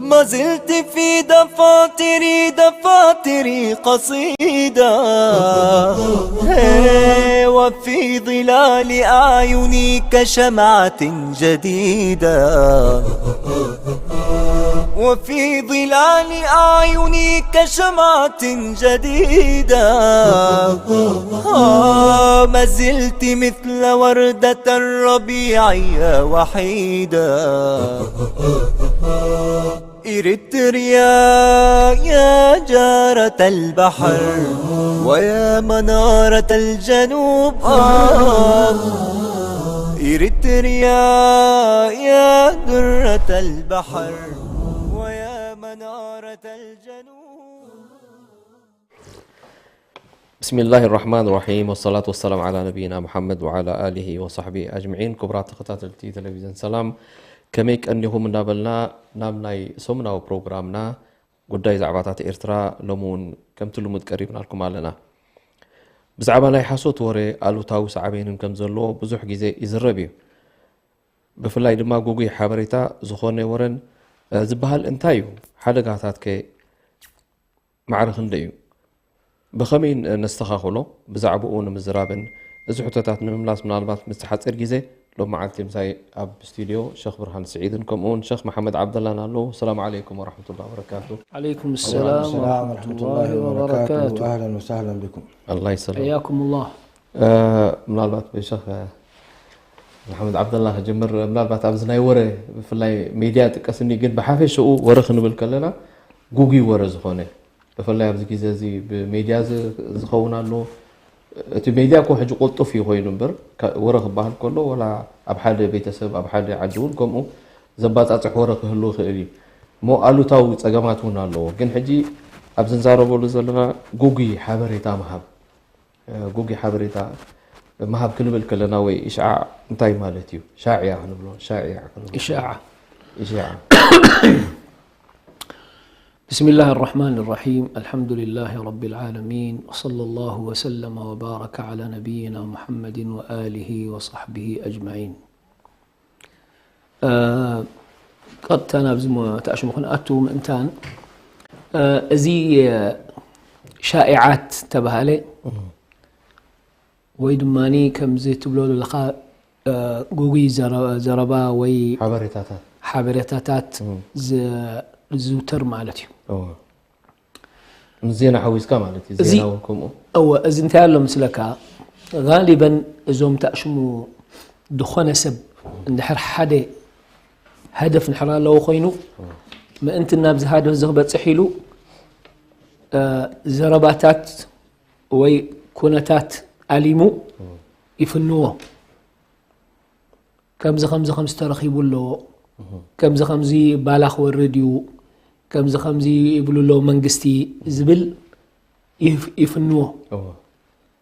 ما زلت في دفاتري، دفاتري قصيدة، هي، وفي ظلال أعيني كشمعة جديدة، وفي ظلال أعيني كشمعة جديدة. آه، ما زلت مثل وردة الربيع يا وحيدة. إريتريا يا جارة البحر ويا منارة الجنوب، آه. إريتريا يا درة البحر ويا منارة الجنوب. بسم الله الرحمن الرحيم، والصلاة والسلام على نبينا محمد وعلى آله وصحبه أجمعين። ክቡራት ተኸታተልቲ ቴሌቪዝን ሰላም፣ ከመይ ቀኒኹም እንዳበልና ናብ ናይ ሰሙናዊ ፕሮግራምና ጉዳይ ዛዕባታት ኤርትራ ሎሚ እውን ከምቲ ልሙድ ቀሪብናልኩም ኣለና። ብዛዕባ ናይ ሓሶት ወረ ኣሉታዊ ሳዕቤንን ከም ዘለዎ ብዙሕ ግዜ ይዝረብ እዩ። ብፍላይ ድማ ጉጉይ ሓበሬታ ዝኾነ ወረን፣ እ፣ ዝበሃል እንታይ እዩ? ሓደጋታት ከ ማዕረ ክንደይ እዩ? ብኸመይ ን-፣ ነስተኻኽሎ? ብዛዕባኡ ንምዝራብን እዚ ሕቶታት ንምምላስ ምናልባት ምስቲ ሓፂር ግዜ ሎም መዓልቲ ምሳይ ኣብ ስቱድዮ ሸኽ ብርሃን ስዒድን ከምኡ እውን ሸኽ መሓመድ ዓብደላን ኣለዉ። ሰላም ዓለይኩም ወራሕመቱላሂ ወበረካቱ። عليكم السلام السلام ورحمة الله وبركاته. أهلا وسهلا بكم. ኣላህ ይሰላም። حياكم الله. እ፣ ምናልባት ብሸኽ መሓመድ ዓብደላ ክጅምር። ምናልባት ኣብዚ ናይ ወረ ብፍላይ ሜድያ ጥቀስኒ፣ ግን ብሓፈሽኡ ወረ ክንብል ከለና ጉጉይ ወረ ዝኾነ ብፍላይ ኣብዚ ግዜ እዚ ብሜድያ ዝ-፣ ዝኸውን ኣሎ። እቲ ሜድያ እኮ ሕጂ ቅልጡፍ እዩ ኮይኑ እምበር፣ ካ-፣ ወረ ክበሃል ከሎ ወላ ኣብ ሓደ ቤተሰብ ኣብ ሓደ ዓዲ እውን ከምኡ ዘባጻጽሕ ወረ ክህሉ ይኽእል እዩ። እሞ ኣሉታዊ ጸገማት እውን ኣለዎ። ግን ሕጂ ኣብዚ ንዛረበሉ ዘለና ጉጉይ ሓበሬታ ምሃብ፣ እ፣ ጉጉይ ሓበሬታ ምሃብ ክንብል ከለና ወይ ኢሽዓዕ እንታይ ማለት እዩ? ሻዕያ ክንብሎ፣ ሻዕያ ክንብሎ። إشاعة. ኢሽዓዕ። بسم الله الرحمن الرحيم. الحمد لله رب العالمين. وصلى الله وسلم وبارك على نبينا محمد وآله وصحبه أجمعين. እ፣ ቀጥታ ናብዚ ሞ-፣ ተኣሽሙ ክንኣቱ ምእንታን፣ እ፣ እዚ፣ እ፣ ሻኢዓት ተባሃለ ወይ ድማ ከምዚ ትብሎ ዘለኻ፣ እ፣ ጉጉይ ዘረ-፣ ዘረባ ወይ ሓበሬታታት። ሓበሬታታት እም። ዝ-፣ ዝዝውተር ማለት እዩ። እዎ። ምስ ዜና ሓዊስካ ማለት እዩ። እዚ ዜና እውን ከምኡ። እወ፣ እዚ እንታይ ኣሎ ምስለካ፣ ጋሊበን እዞም ተኣሽሙ ዝኾነ ሰብ እንድሕር ሓደ ሃደፍ እንድሕር ኣለዎ ኮይኑ፣ ምእንቲ ናብዚ ሃደፍ እዚ ክበፅሕ ኢሉ፣ እ፣ ዘረባታት ወይ ኩነታት ኣሊሙ ይፍንዎ። ከምዚ ከምዚ ከምዚ ተረኺቡ ኣሎ፣ ከምዚ ከምዚ ባላ ክወርድ እዩ፣ ከምዚ ከምዚ ይብሉ ኣለዉ መንግስቲ ዝብል ይፍ-፣ ይፍንዎ። እዎ።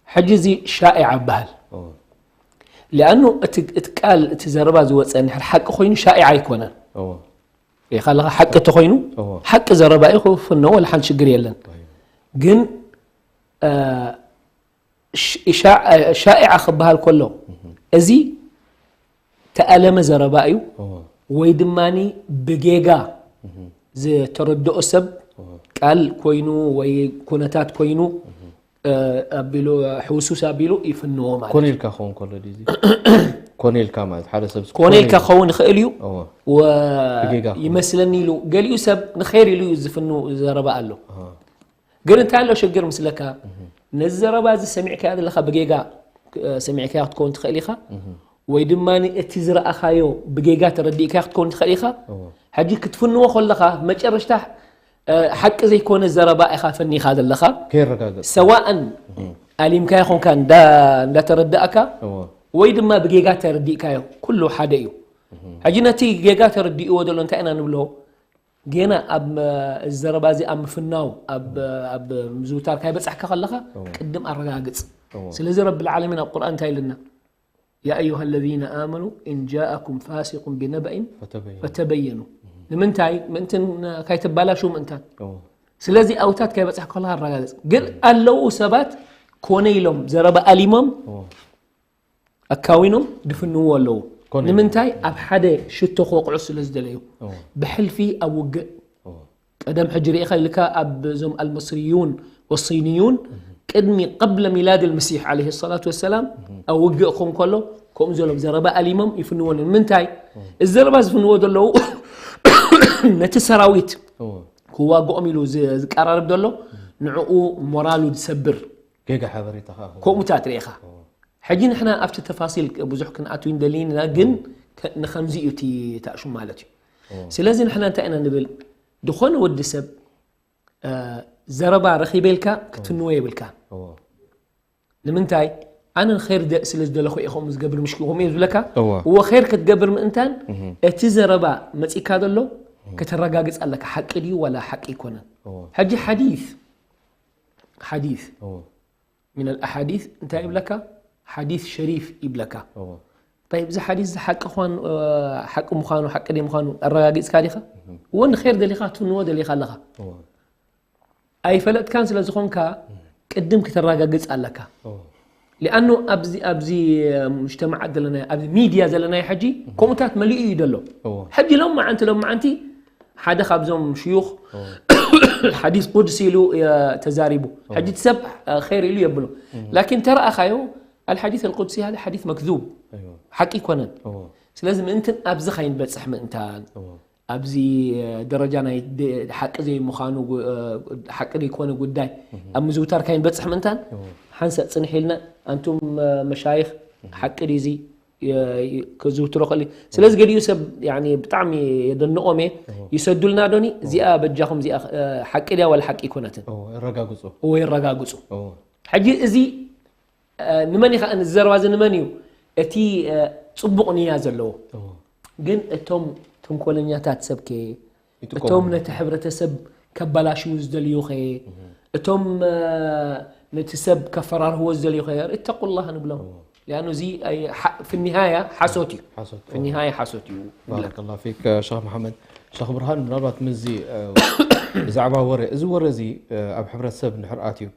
ሕጂ እዚ ሻኢዓ ይበሃል። እዎ። ሊኣኑ እቲ፣ እቲ ቃል፣ እቲ ዘረባ ዝወፀ እንድሕር ሓቂ ኮይኑ ሻኢዓ ኣይኮነን። እዎ። ኢኻ ኣለኻ ሓቂ እንተኾይኑ እዎ። ሓቂ ዘረባ እዩ፣ ክፍኖ ወላ ሓንቲ ሽግር የለን። ግን፣ እ፣ ሽ-፣ ሻ-፣ ሻኢዓ ክበሃል ከሎ እዚ ተኣለመ ዘረባ እዩ እዎ። ወይ ድማ ብጌጋ ዝተረድኦ ሰብ ቃል ኮይኑ ወይ ኩነታት ኮይኑ፣ እ፣ ኣቢሉ ሕውሱስ ኣቢሉ ይፍንዎ ማለት ኮነ እዩ። ኢልካ ክኸውን ከሎ ድዩ እዚ? ኮነ ኢልካ ማለት ሓደ ሰብ ኮነ ኢልካ ክኸውን ይኽእል እዩ። እዎ። ወ-፣ ብጌጋ ክኸውን። ይመስለኒ ኢሉ ገሊኡ ሰብ ንኸይር ኢሉ እዩ ዝፍኑ ዘረባ ኣሎ። ግን እንታይ ኣሎ ሽግር ምስለካ፣ ነዚ ዘረባ እዚ ሰሚዕካዮ ዘለኻ ብጌጋ፣ እ፣ ሰሚዕካዮ ክትከውን ትኽእል ኢኻ፣ ወይ ድማ እቲ ዝረኣኻዮ ብጌጋ ተረዲእካዮ ክትከውን ትኽእል ኢኻ። እዎ። ሕጂ ክትፍንዎ ከለኻ መጨረሽታ፣ እ፣ ሓቂ ዘይኮነ ዘረባ ኢኻ ፈኒኻ ዘለኻ። ከይረጋገጽ። ሰዋእን ኣሊምካዮ ኾንካ እንዳ-፣ እንዳተረዳእካ እዎ። ወይ ድማ ብጌጋ ተረዲእካዮ፣ ኩሉ ሓደ እዩ። ሕጂ ነቲ ጌጋ ተረዲእዎ ዘሎ እንታይ ኢና ንብሎ? ጌና ኣብ መ- እዚ ዘረባ እዚ ኣብ ምፍናው ኣብ ኣብ ምዝውታር ካይበጻሕካ ከለኻ ቅድም ኣረጋግጽ። ስለዚ ረብል ዓለሚን ኣብ ቁርኣን እንታይ ኢልና? يا أيها الذين آمنوا إن جاءكم فاسق بنبأ فتبينوا فتبينوا ንምንታይ ምእንትን ካይትባላሽው ምእንታን ስለዚ ኣብታት ካይበጻሕ ከለኻ ኣረጋግጽ። ግን ኣለዉ ሰባት ኮነ ኢሎም ዘረባ ኣሊሞም ኣካዊኖም ድፍንዎ ኣለዉ። ንምንታይ ኣብ ሓደ ሽቶ ክወቕዑ ስለ ዝደለዩ ብሕልፊ ኣብ ውግእ ቀደም ሕጂ ርኢኻ ኢልካ ኣብ እዞም ኣልመስርዩን ወሲንዩን ቅድሚ قبل ميلاد المسيح عليه الصلاة والسلام ኣብ ውግእ ክኾን ከሎ ከምኡ ዘሎም ዘረባ ኣሊሞም ይፍንዎ ነይሩ። ንምንታይ እዚ ዘረባ ዝፍንዎ ዘለዉ ነቲ ሰራዊት ክዋግኦም ኢሉ ዝ- ዝቀራረብ ዘሎ ንዕኡ ሞራሉ ዝሰብር ጌጋ ሓበሬታ ከዓ ከምኡታት ርኢኻ። ሕጂ ንሕና ኣብቲ ተፋሲል ብዙሕ ክንኣትው እንደልይና ግን ከ- ንኸምዚ እዩ እቲ ታእሹም ማለት እዩ። ስለዚ ንሕና እንታይ ኢና ንብል? ዝኾነ ወዲ ሰብ እ፣ ዘረባ ረኺበ ኢልካ ክትፍንዎ የብልካ። ንምንታይ ኣነ ንኸይር ደ- ስለ ዝደለኹ እየ ከምኡ ዝገብር ምሽ ከምኡ እየ ዝብለካ። እወ። እወ ኸይር ክትገብር ምእንታን እቲ ዘረባ መፂካ ዘሎ ከተረጋግፅ ኣለካ። ሓቂ ድዩ ዋላ ሓቂ ኣይኮነን? ሕጂ ሓዲስ ሓዲስ ሚነል ኣሓዲስ እንታይ ይብለካ? ሓዲስ ሸሪፍ ይብለካ። ጠይብ እዚ ሓዲስ እዚ ሓቂ ኳን ሓቂ ምዃኑ ሓቂ ደይ ምዃኑ ኣረጋጊፅካ ዲኻ? እወ ንኸይር ደሊኻ ክትፍንዎ ደሊኻ ኣለኻ። ኣይፈለጥካን ስለ ዝኾንካ ቅድም ክተረጋግፅ ኣለካ። ሊኣኑ ኣብዚ ኣብዚ ሙጅተማዓት ዘለናዮ ኣብዚ ሚድያ ዘለናዮ ሕጂ ከምኡታት መሊኡ እዩ ዘሎ። ሕጂ ሎም መዓንቲ ሎም መዓንቲ ሓደ ካብዞም ሽዩኽ ሓዲስ ቁድሲ ኢሉ ተዛሪቡ። ሕጂ እቲ ሰብ ኸይር ኢሉ የብሎ ላኪን ተረኣኻዮ ኣልሓዲስ ኣልቁድሲ ሃደ ሓዲስ መክዙብ ሓቂ ይኮነን። ስለዚ ምእንትን ኣብዚ ካይንበፅሕ ምእንታን ኣብዚ ደረጃ ናይ ሓቂ ዘይምዃኑ ሓቂ ዘይኮነ ጉዳይ ኣብ ምዝውታር ካይንበፅሕ ምእንታን ሓንሳእ ፅንሕ ኢልና ኣንቱም መሻይኽ ሓቂ ድዚ ከዝውትሮ ክእል። ስለዚ ገሊኡ ሰብ ብጣዕሚ የደንቆም እየ ይሰዱልና ዶኒ እዚኣ በጃኹም እዚኣ ሓቂ ድያ ዋላ ሓቂ ይኮነትን ረጋግፁ ወይ ረጋግፁ። ሕጂ እዚ ንመን ኢኻ እዚ ዘረባ እዚ ንመን እዩ እቲ ፅቡቕ ንያ ዘለዎ ግን እቶም ተንኮለኛታት ሰብከ እቶም ነቲ ሕብረተሰብ ከባላሽው ዝደልዩ ኸ እቶም ነቲ ሰብ ከፈራርህዎ ዝደልዩ ኸ እተቁላህ ንብሎም። ሊኣኑ እዚ ፍኒሃያ ሓሶት እዩ። ፍኒሃያ ሓሶት እዩ። ባረከላ ፊክ ሸኽ መሓመድ። ሸኽ ብርሃን ምናልባት ምዚ ብዛዕባ ወረ እዚ ወረ እዚ ኣብ ሕብረተሰብ እንድሕር ኣትዩ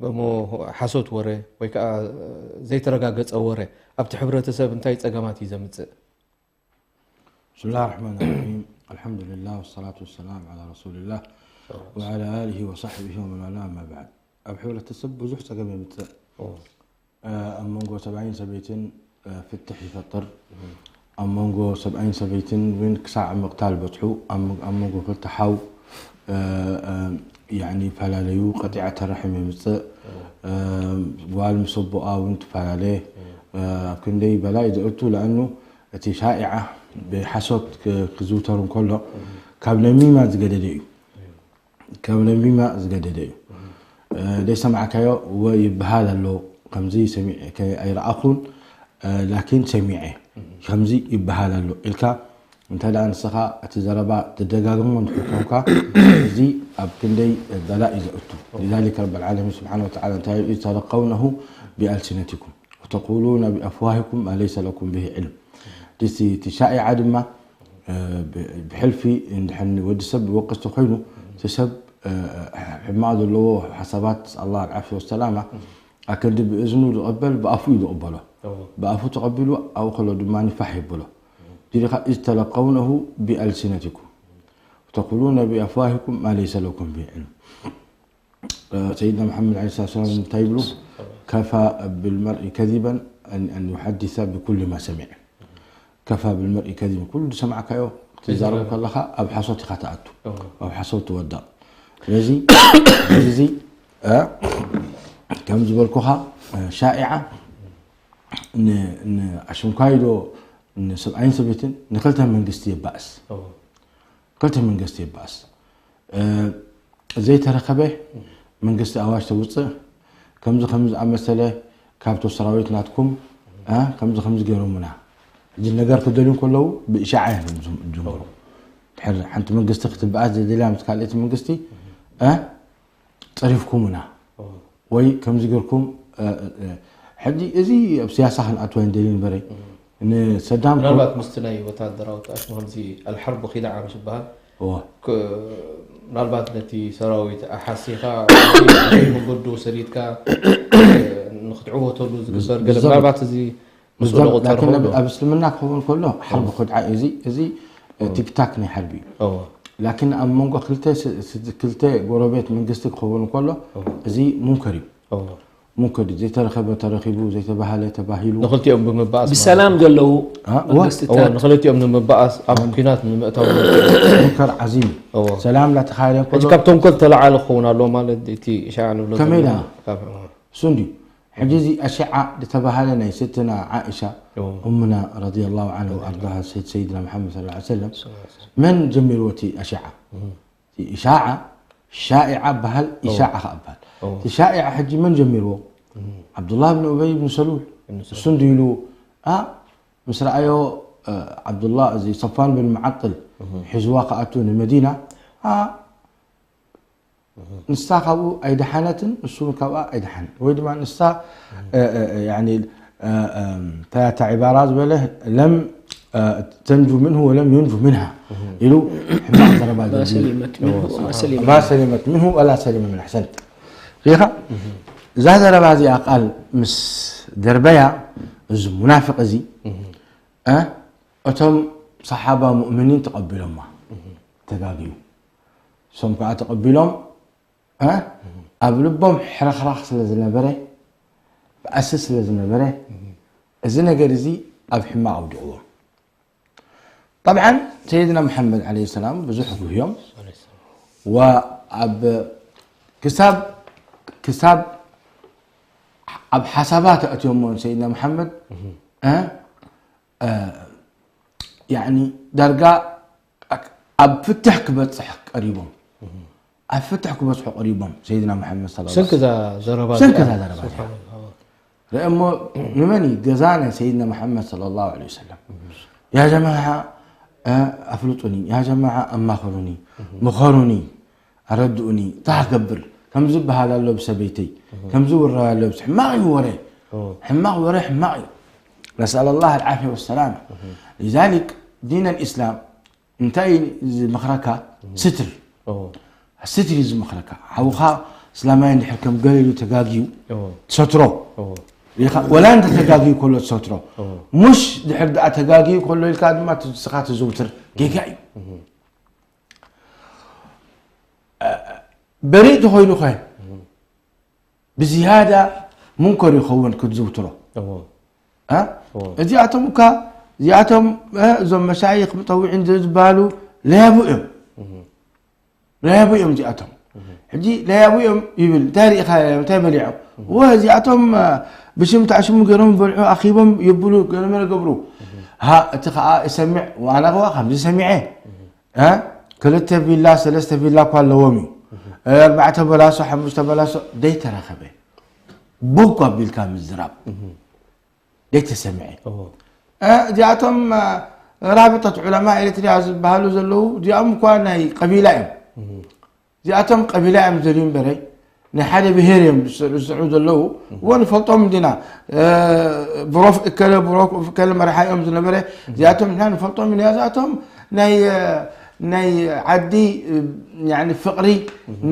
እሞ ሓሶት ወረ ወይ ከዓ ዘይተረጋገፀ ወረ ኣብቲ ሕብረተሰብ እንታይ ፀገማት እዩ ዘምፅእ? بسم الله الرحمن الرحيم. الحمد لله والصلاة والسلام على رسول الله وعلى آله وصحبه ومن والاه، أما بعد. ኣብ ሕብረተሰብ ብዙሕ ፀገም የምፅእ። ኣብ መንጎ ሰብኣይን ሰበይትን ፍትሕ ይፈጥር። ኣብ መንጎ ሰብኣይን ሰበይትን እውን ክሳዕ ምቕታል በፅሑ። ኣብ መንጎ ክልተ ሓው ይፈላለዩ፣ ቀጢዐተ ርሕም የምፅእ። ጓል ምስ ኣቦኣ እውን ትፈላለ። ኣብ ክንደይ በላይ ዘእቱ ለኣኑ እቲ ሻኢዓ ብሓሶት ክዝውተር እንከሎ ካብ ነሚማ ዝገደደ እዩ። ካብ ነሚማ ዝገደደ እዩ። ዘይሰማዕካዮ ወይ ይበሃል ኣሎ ከምዚ ሰሚዐ ኣይረኣኹን ላኪን ሰሚዐ ከምዚ ይበሃል ኣሎ ኢልካ እንተ ደኣ ንስኻ እቲ ዘረባ ትደጋግሞ እንድሕር ኮንካ እዚ ኣብ ክንደይ በላእ እዩ ዘእቱ። لذلك رب العالمين سبحانه وتعالى እንታይ ኢሉ إذ تلقونه بألسنتكم وتقولون بأفواهكم ما ليس لكم به علم። ድሲ እቲ ሻኢዓ ድማ ብሕልፊ እንድሕር ወዲ ሰብ ወቀስቲ ኮይኑ እቲ ሰብ ሕማቕ ዘለዎ ሓሳባት ኣላ ዓፊ ወሰላማ ኣከዲ ብእዝኑ ዝቐበል ብኣፉ እዩ ዝቕበሎ። ብኣፉ ተቐቢሉ ኣብኡ ከሎ ድማ ፋሕ ይብሎ። ዲኻ إذ تلقونه بألسنتكم وتقولون بأفواهكم ما ليس لكم به علم. سيدنا محمد عليه الصلاة والسلام እንታይ ይብሉ? كفى بالمرء كذبا أن يحدث بكل ما سمع. كفى بالمرء كذبا ኩሉ ዝሰማዕካዮ ትዛረቡ ከለኻ ኣብ ሓሶት ኢኻ ትኣቱ ኣብ ሓሶት ትወድቕ። ስለዚ እዚ ከም ዝበልኩኻ ሻኢዓ ንኣሽንኳይዶ ንሰብኣይን ሰበይትን ንክልተ መንግስቲ የባእስ። ክልተ መንግስቲ የባእስ። ዘይተረኸበ መንግስቲ ኣዋጅ ተውፅእ። ከምዚ ከምዚ ዝኣመሰለ ካብቶ ሰራዊት ናትኩም ከምዚ ከምዚ ገይሮምና። ሕጂ ነገር ክደልዩ ከለዉ ብእሻዓ እዮም ዝጀምሩ። ድሕር ሓንቲ መንግስቲ ክትበኣስ ዘደልያ ምስ ካልእቲ መንግስቲ እ፣ ጸሪፍኩምና ወይ ከምዚ ገርኩም እ፣ እ፣ ሕጂ እዚ ኣብ ስያሳ ክንኣትወ እንደሊ ንበረ ንሰዳም ምናልባት ምስቲ ናይ ወታደራዊ ጣሽ ከምዚ ኣልሓርቡ ኪዳዓ ምስ ይበሃል እዎ ክ- ምናልባት ነቲ ሰራዊት ኣሓሲኻ መንገዱ ሰዲድካ ንክትዕወተሉ ዝግበር ገለ ብዛዕባ- ምናልባት እዚ ምስ ወደቑ ላኪን ጠርሑ ኣብ እስልምና ክኸውን ከሎ ሓርቢ ክድዓ እዚ እዚ ቲክታክ ናይ ሓርቢ እዩ። እዎ ላኪን ኣብ መንጎ ክልተ ስ- ስ- ክልተ ጎረቤት መንግስቲ ክኸውን ከሎ እዚ ሙንከር እዩ። እዎ ሙንከር እዩ። ዘይተረኸበ ተረኺቡ፣ ዘይተባሃለ ተባሂሉ። ንክልቲኦም ብምባኣስ ማለት ብሰላም ዘለዉ አ፣ እወ። እዎ መንግስትታት ንክልቲኦም ንምባኣስ ኣብ ኲናት ንምእታው ሙንከር ዓዚም እዩ። እዎ ሰላም ላተኻየደ ሕጂ ከሎ ካብ ተንኮል ተለዓለ ክኸውን ኣለዎ ማለት እቲ ኢሻዓ ንብሎ ከመይ ዘለና ደኣ? ካብ- እሱ እንድዩ። ሕጂ እዚ ኣሽዓ ዝተባሃለ ናይ ስትነ ዓኢሻ እዎ እሙና ረዲየላሁ ዓንሃ ወኣርዳሃ ሰይድ ሰይድና መሓመድ ሰለላሁ ዐለይሂ ወሰለም መን ጀሚርዎ እቲ ኣሽዓ? እቲ ኢሻዓ ሻኢዓ በሃል ኢሻዓ ከኣ በሃል። እዎ እቲ ሻኢዓ ሕጂ መን ጀሚርዎ? ዓብዱላህ ብን ኡበይ ብን ሰሉል። ብን ሰሉል። እሱ እንድዩ ኢሉ ኣ ምስ ረኣዮ እ፣ ዓብዱላህ እዚ ሰፋን ብን መዓጥል ሒዝዋ ከኣቱ ንመዲና ኣ ንሳ ካብኡ ኣይደሓነትን፣ እሱ እውን ካብኣ ኣይደሓንን። ወይ ድማ ንሳ እ፣ እ፣ እ፣ ያኒ እ፣ እ፣ እንታይ እታ ዒባራ ዝበለ ለም እ፣ ተንጁ ምንሁ ወለም ዩንጁ ምንሃ ኢሉ ሕማቕ ዘረባ ما ዘድሊ سلمت منه وما سلم ما سلمت منه ولا سلم من أحسنت ሪኻ እዛ ዘረባ እዚኣ ቃል ምስ ደርበያ እዚ ሙናፍቅ እዚ እ፣ እቶም ሰሓባ ሙእምኒን ተቐቢሎማ ተጋግዩ እሶም ከዓ ተቐቢሎም እ፣ ኣብ ልቦም ሕርኽራኽ ስለ ዝነበረ ባእሲ ስለ ዝነበረ እዚ ነገር እዚ ኣብ ሕማቕ ኣውዲቕዎም ጠብዓን ሰይድና መሓመድ ዓለ ሰላም ብዙሕ ጉህዮም ወኣብ ክሳብ ክሳብ ኣብ ሓሳባት ኣእትዮሞ ሰይድና መሓመድ እ፣ እ፣ ያኒ ዳርጋ ኣብ ፍትሕ ክበፅሕ ቀሪቦም ኣብ ፍትሕ ክበፅሑ ቀሪቦም ሰይድና መሓመድ ሰለላሁ ሰንኪ እዛ ዘረባ ሰንኪ እዚኣ። እዛ ዘረባ እዚኣ። ርአ እሞ ንመን እዩ ገዛ ናይ ሰይድና መሓመድ ሰለላሁ ዐለይሂ ወሰለም ያ ጀማዓ እ፣ ኣፍልጡኒ ያ ጀማዓ ኣማኽሩኒ ምኸሩኒ ኣረድኡኒ እንታይ ክገብር ከምዚ በሃል ኣሎ ብሰበይተይ ከምዚ ውራይ ኣሎ ብስ ሕማቕ እዩ ወረ ሕማቕ ወረ ሕማቕ እዩ ነስኣል ላህ ኣልዓፍያ ወሰላማ ሊዛሊክ ዲን ኣልእስላም እንታይ እዩ ዝመኽረካ ስትር እዎ ስትር እዩ ዝመኽረካ ሓውኻ እስላማይ እንድሕር ከም ገለ ኢሉ ተጋግዩ እዎ ትሰትሮ እዎ ኢኻ ወላ እንተ ተጋግዩ ከሎ ትሰትሮ እዎ ሙሽ ድሕር ደኣ ተጋግዩ ከሎ ኢልካ ድማ ንስኻ ትዝውትር ጌጋ እዩ በሪእ ተኾይኑ ኸ ብዝያዳ ሙንከር ይኸውን ክትዝውትሮ እዎ እ? እዎ እዚኣቶም እኳ እዚኣቶም እ፣ እዞም መሻይኽ ምጠውዒን ዝበሃሉ ለያቡ እዮም ለያቡ እዮም እዚኣቶም ሕጂ ለያቡ እዮም ይብል እንታይ ርኢኻ እንታይ በሊዖም ወ እዚኣቶም እ፣ ብሽም ታዕሽሙ ገይሮም በልዑ ኣኺቦም የብሉ ገለመለ ገብሩ ሃ እቲ ከዓ እሰምዕ ዋና ከዋ ከምዚ ሰሚዐ እ? ክልተ ቪላ ሰለስተ ቪላ እኳ ኣለዎም እዩ ኣርባዕተ በላሶ ሓሙሽተ በላሶ ደይተረኸበ ቡብ እኳ ኣቢልካ ምዝራብ ደይተሰምዐ እዎ እ፣ እዚኣቶም እ፣ ራብጠት ዑለማ ኤሪትሪያ ዝበሃሉ ዘለዉ እዚኦም እኳ ናይ ቀቢላ እዮም እዚኣቶም ቀቢላ እዮም ዘልዩ እምበረ ናይ ሓደ ብሄር እዮም ዝስዑ ዘለዉ እዎ ንፈልጦም እንዲና እ፣ ብሮፍ እከለ ብሮፍ እከለ መርሓ እዮም ዝነበረ እዚኣቶም ንሕና ንፈልጦም ኢና እዚኣቶም ናይ እ፣ ናይ ዓዲ እ፣ ያኒ ፍቕሪ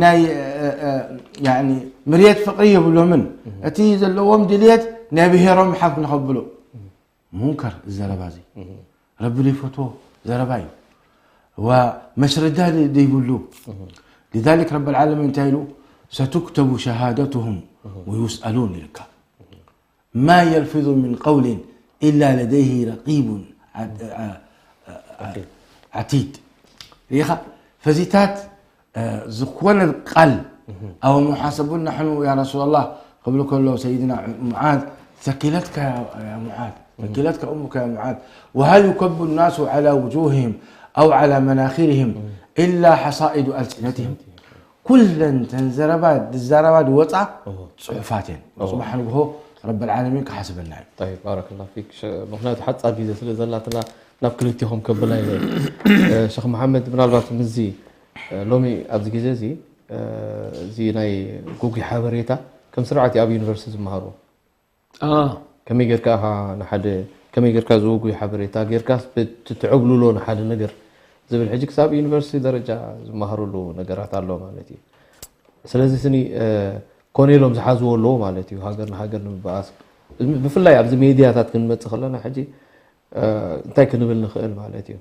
ናይ እ፣ እ፣ ያኒ ምርየት ፍቕሪ የብሎምን እቲ ዘለዎም ድልየት ናይ ብሄሮም ሓፍ ንኸብሉ ሙንከር እዚ ዘረባ እዚ ረቢ ዘይፈትዎ ዘረባ እዩ ወመስረዳ ዘይብሉ لذلك رب العالمين እንታይ ኢሉ ستكتب شهادتهم ويسألون ኢልካ ما يلفظ من قول إلا لديه رقيب عتيد ሪኢኻ ፈዚታት ዝኾነ ቃል أو محاسبون نحن يا رسول الله ክብሉ ከሎ سيدنا معاذ ثكلتك يا معاذ ثكلتك أمك يا معاذ وهل يكب الناس على وجوههم أو على مناخرهم إلا حصائد ألسنتهم ኩለን ተን ዘረባ ዝዛረባ ዝወፃ ፅሑፋት እየን ፅባሕ ንግሆ ረብ ልዓለሚን ክሓስበና እዩ طيب بارك الله فيك ምክንያቱ ሓፃር ግዜ ስለ ዘላትና ናብ ክልቲኹም ከብላ ኢለ። እ፣ ሸኽ መሓመድ፣ ምናልባት ምስዚ፣ እ፣ ሎሚ ኣብዚ ግዜ እዚ፣ እ፣ እዚ ናይ ጉጉይ ሓበሬታ ከም ስርዓት እዩ ኣብ ዩኒቨርሲቲ ዝመሃሩ። አ፣ ከመይ ጌርካ ኢኻ ንሓደ፣ ከመይ ጌርካ ዝውጉይ ሓበሬታ ጌርካስ ብት-፣ ትዕብልሎ ንሓደ ነገር ዝብል፣ ሕጂ ክሳብ ዩኒቨርሲቲ ደረጃ ዝመሃሩሉ ነገራት ኣሎ ማለት እዩ። ስለዚ ስኒ፣ እ፣ ኮነ ኢሎም ዝሓዝዎ ኣለዎ ማለት እዩ፣ ሃገር ንሃገር ንምብኣስ። ብፍላይ ኣብዚ ሜድያታት ክንመጽእ ከለና ሕጂ፣ እ፣ እንታይ ክንብል ንኽእል ማለት እዩ?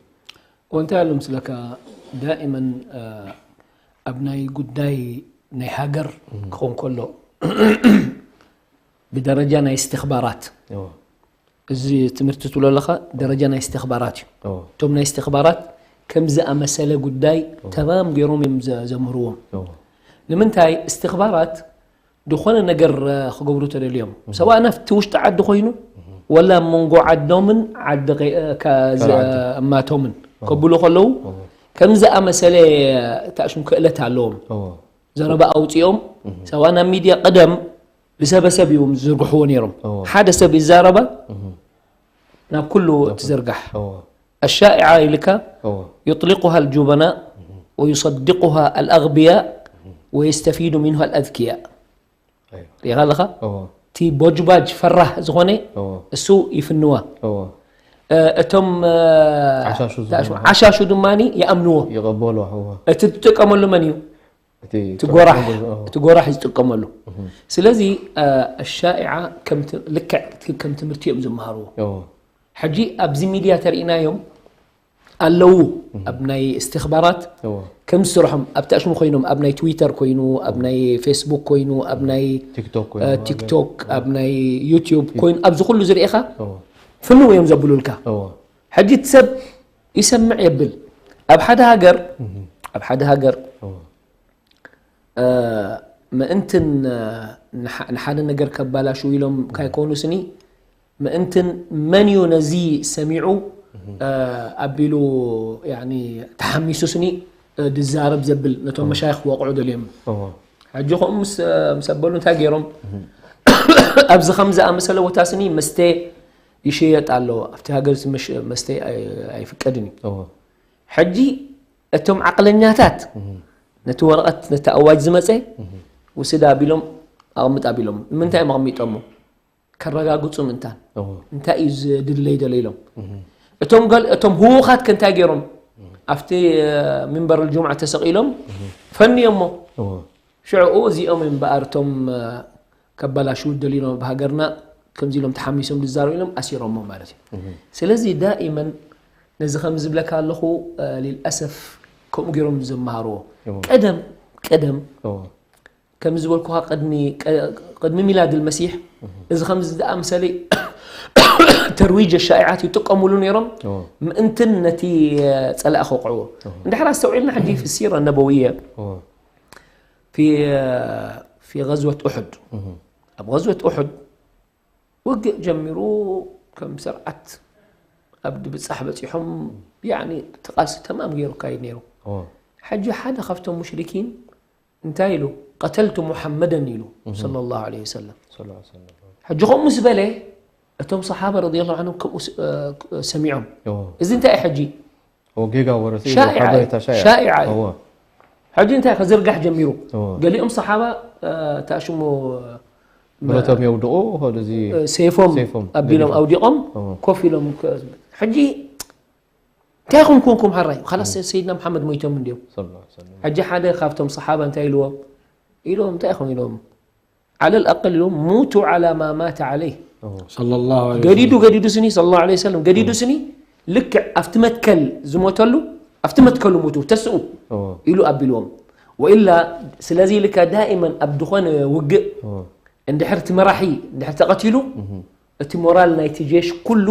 ወንታይ ኣሎ ምስለካ፣ ዳኢመን፣ እ፣ ኣብ ናይ ጉዳይ ናይ ሃገር ክኾን ከሎ፣ ብደረጃ ናይ እስትኽባራት፣ እዎ። እዚ ትምህርቲ ትብሎ ኣለኻ፣ ደረጃ ናይ እስትኽባራት እዩ። እዎ። እቶም ናይ እስትኽባራት ከም ዝኣመሰለ ጉዳይ ተማም ገይሮም እዮም ዘ-፣ ዘምህርዎም። እዎ። ንምንታይ እስትኽባራት ዝኾነ ነገር፣ እ፣ ክገብሩ ተደልዮም፣ ሰብኣና ኣብቲ ውሽጢ ዓዲ ኮይኑ፣ ወላ ኣብ መንጎ ዓዶምን ዓዲ ከ-፣ እ፣ ከ-፣ ካልእ ዓዲ። እማቶምን ከብሉ ከለዉ፣ ከም ዝኣመሰለ፣ እ፣ ታሽም ክእለት ኣለዎም። እዎ። ዘረባ ኣውፂኦም፣ ሰብኣና ኣብ ሚድያ ቀደም ብሰበሰብ እዮም ዝዝርግሕዎ ነይሮም። እዎ። ሓደ ሰብ ይዛረባ፣ ናብ ኩሉ ትዝርጋሕ። እዎ። الشائعة ኢልካ እዎ። يطلقها الجبناء ويصدقها الأغبياء ويستفيد منها الأذكياء። ኣይዋ። ሪኢኻ ኣለኻ? እዎ። እቲ ቦጅባጅ ፈራህ ዝኾነ እዎ። እሱ ይፍንዋ። እዎ። እ፣ እቶም፣ እ፣ ዓሻሹ ዝኾኑ። ዓሻሹ ድማ ይኣምንዎ። ይቐበሎ። እዎ። እቲ ዝጥቀመሉ መን እዩ? እቲ እቲ ጎራሕ፣ እዎ። እቲ ጎራሕ ዝጥቀመሉ። ስለዚ፣ እ፣ الشائعة ከም ት-፣ ልክዕ ከም ትምህርቲ እዮም ዝመሃርዎ። እዎ። ሕጂ ኣብዚ ሚድያ ተርእናዮም ኣለዉ፣ ኣብ ናይ እስትኽባራት እዎ። ከም ዝስርሖም፣ ኣብቲ ኣሽሙ ኮይኖም፣ ኣብ ናይ ትዊተር ኮይኑ፣ ኣብ ናይ ፌስቡክ ኮይኑ፣ ኣብ ናይ፣ ቲክቶክ ኮይኑ፣ እ፣ ቲክቶክ፣ ኣብ ናይ ዩቲዩብ ኮይኑ፣ ኣብዚ ኩሉ ዝርእኻ እዎ። ፍንው እዮም ዘብሉልካ። እዎ። ሕጂ እቲ ሰብ ይሰምዕ የብል። ኣብ ሓደ ሃገር፣ ኣብ ሓደ ሃገር፣ እዎ። እ፣ ምእንትን፣ እ፣ ንሓ-፣ ንሓደ ነገር ከባላሽው ኢሎም ካይኮኑ ስኒ፣ ምእንትን መን እዩ ነዚ ሰሚዑ፣ እ፣ ኣቢሉ፣ ያኒ፣ ተሓሚሱ ስኒ፣ እ፣ ድዛረብ ዘብል ነቶም መሻይኽ ክወቕዑ ደልዮም። እዎ። ሕጂ ከምኡ ምስ፣ ምስ ኣበሉ እንታይ ገይሮም? ኣብዚ ከም ዝኣመሰለ ቦታ ስኒ መስተ ይሽየጥ ኣሎ። ኣብቲ ሃገር እዚ መሽ-፣ መስተ ኣይ-፣ ኣይፍቀድን እዩ። እዎ። ሕጂ እቶም ዓቕለኛታት ነቲ ወረቐት፣ ነቲ ኣዋጅ ዝመጸ ውስድ ኣቢሎም፣ ኣቕምጥ ኣቢሎም። ንምንታይ እዮም ኣቕሚጦሞ? ከረጋግጹ ምእንታን። እዎ። እንታይ እዩ ዝድለይ ደሎ ኢሎም። እቶም ገል-፣ እቶም ህዉኻት ከ እንታይ ገይሮም? ኣብቲ፣ እ፣ ሚንበር ልጁምዓ ተሰቒሎም ፈንዮሞ። እዎ። ሽዑ እዚኦም እምበኣር እቶም፣ እ፣ ከባላሽው ደልዮም ኣብ ሃገርና ከምዚ ኢሎም ተሓሚሶም ዝዛረቡ ኢሎም ኣሲሮሞ ማለት እዩ። ስለዚ ዳኢመን ነዚ ከም ዝብለካ ኣለኹ፣ እ፣ ሊልኣሰፍ ከምኡ ገይሮም ዘመሃርዎ። እዎ። ቀደም፣ ቀደም እዎ። ከም ዝበልኩኻ ቅድሚ፣ ቀ-፣ ቅድሚ ሚላድ ልመሲሕ እዚ ከምዚ ዝኣምሰለ ተርዊጅ ሻኢዓት ይጥቀሙሉ ነይሮም። እዎ። ምእንትን ነቲ፣ እ፣ ጸላኢ ከውቅዕዎ። እዎ። እንድሕር ኣስተውዒልና ሕጂ ፊ ሲራ ነበውየ እዎ። ፊ፣ ፊ ገዝወት ኡሑድ። እህ። ኣብ ገዝወት ኡሑድ ውግእ ጀሚሩ ከም ስርዓት ኣብ ድብጻሕ በጺሖም፣ ያኒ እቲ ቃልሲ ተማም ገይሩ ካይድ ነይሩ። እዎ። ሕጂ ሓደ ካብቶም ሙሽሪኪን እንታይ ኢሉ? "ቀተልቱ ሙሐመደን" ኢሉ፣ እህ። ሰለላሁ ዐለይሂ ወሰለም። ሰለላሁ ዐለይሂ ወሰለም። ሕጂ ከምኡ ምስ በለ፣ እቶም ሰሓባ ረዲየላሁ ዐንሁም ከምኡ ስ-፣ እ፣ ሰሚዖም። እዎ። እዚ እንታይ እዩ ሕጂ? እዎ፣ ጌጋ ወረ፣ እዚ ሻኢዓ እዩ። ሓበሬታ ሻኢዓ። ሻኢዓ እዩ። እዎ። ሕጂ እንታይ ክዝርጋሕ ጀሚሩ? እዎ። ገሊኦም ሰሓባ፣ እ፣ ተኣሽሙ፣ ብረቶም የውድቑ፣ ሆድ እዚ እ፣ ሴፎም ሴፎም ኣቢሎም ገዲፎም። ኣውዲቖም፣ እዎ። ኮፍ ኢሎም ከ-፣ ሕጂ እንታይ ኢኹም ኮንኩም ሓራይ? ኻላስ እዎ። ሰይድና መሓመድ ሞይቶም እንድዮም። ሰለላሁ ዐለይሂ ወሰለም። ሕጂ ሓደ ካብቶም ሰሓባ እንታይ ኢልዎም? ኢልዎም፣ እንታይ ኢኹም ኢልዎም? ዓለል ኣቀል ኢሎም፣ "ሙቱ ዓላ ማ ማተ ዓለይህ።" እዎ። ሰለላሁ ዐለይሂ ገዲዱ፣ ወሰለም። ገዲዱ ስኒ፣ ሰለላሁ ዐለይሂ ወሰለም፣ ገዲዱ እዎ። ስኒ፣ ልክዕ ኣብቲ መትከል ዝሞተሉ፣ ኣብቲ መትከሉ ሙቱ፣ ተስኡ እዎ። ኢሉ ኣቢልዎም። ወኢላ፣ ስለዚ ኢልካ ዳኢመን ኣብ ዝኾነ ውግእ፣ እዎ። እንድሕር እቲ መራሒ፣ እንድሕር ተቐቲሉ፣ እህ። እቲ ሞራል ናይቲ ጄሽ ኩሉ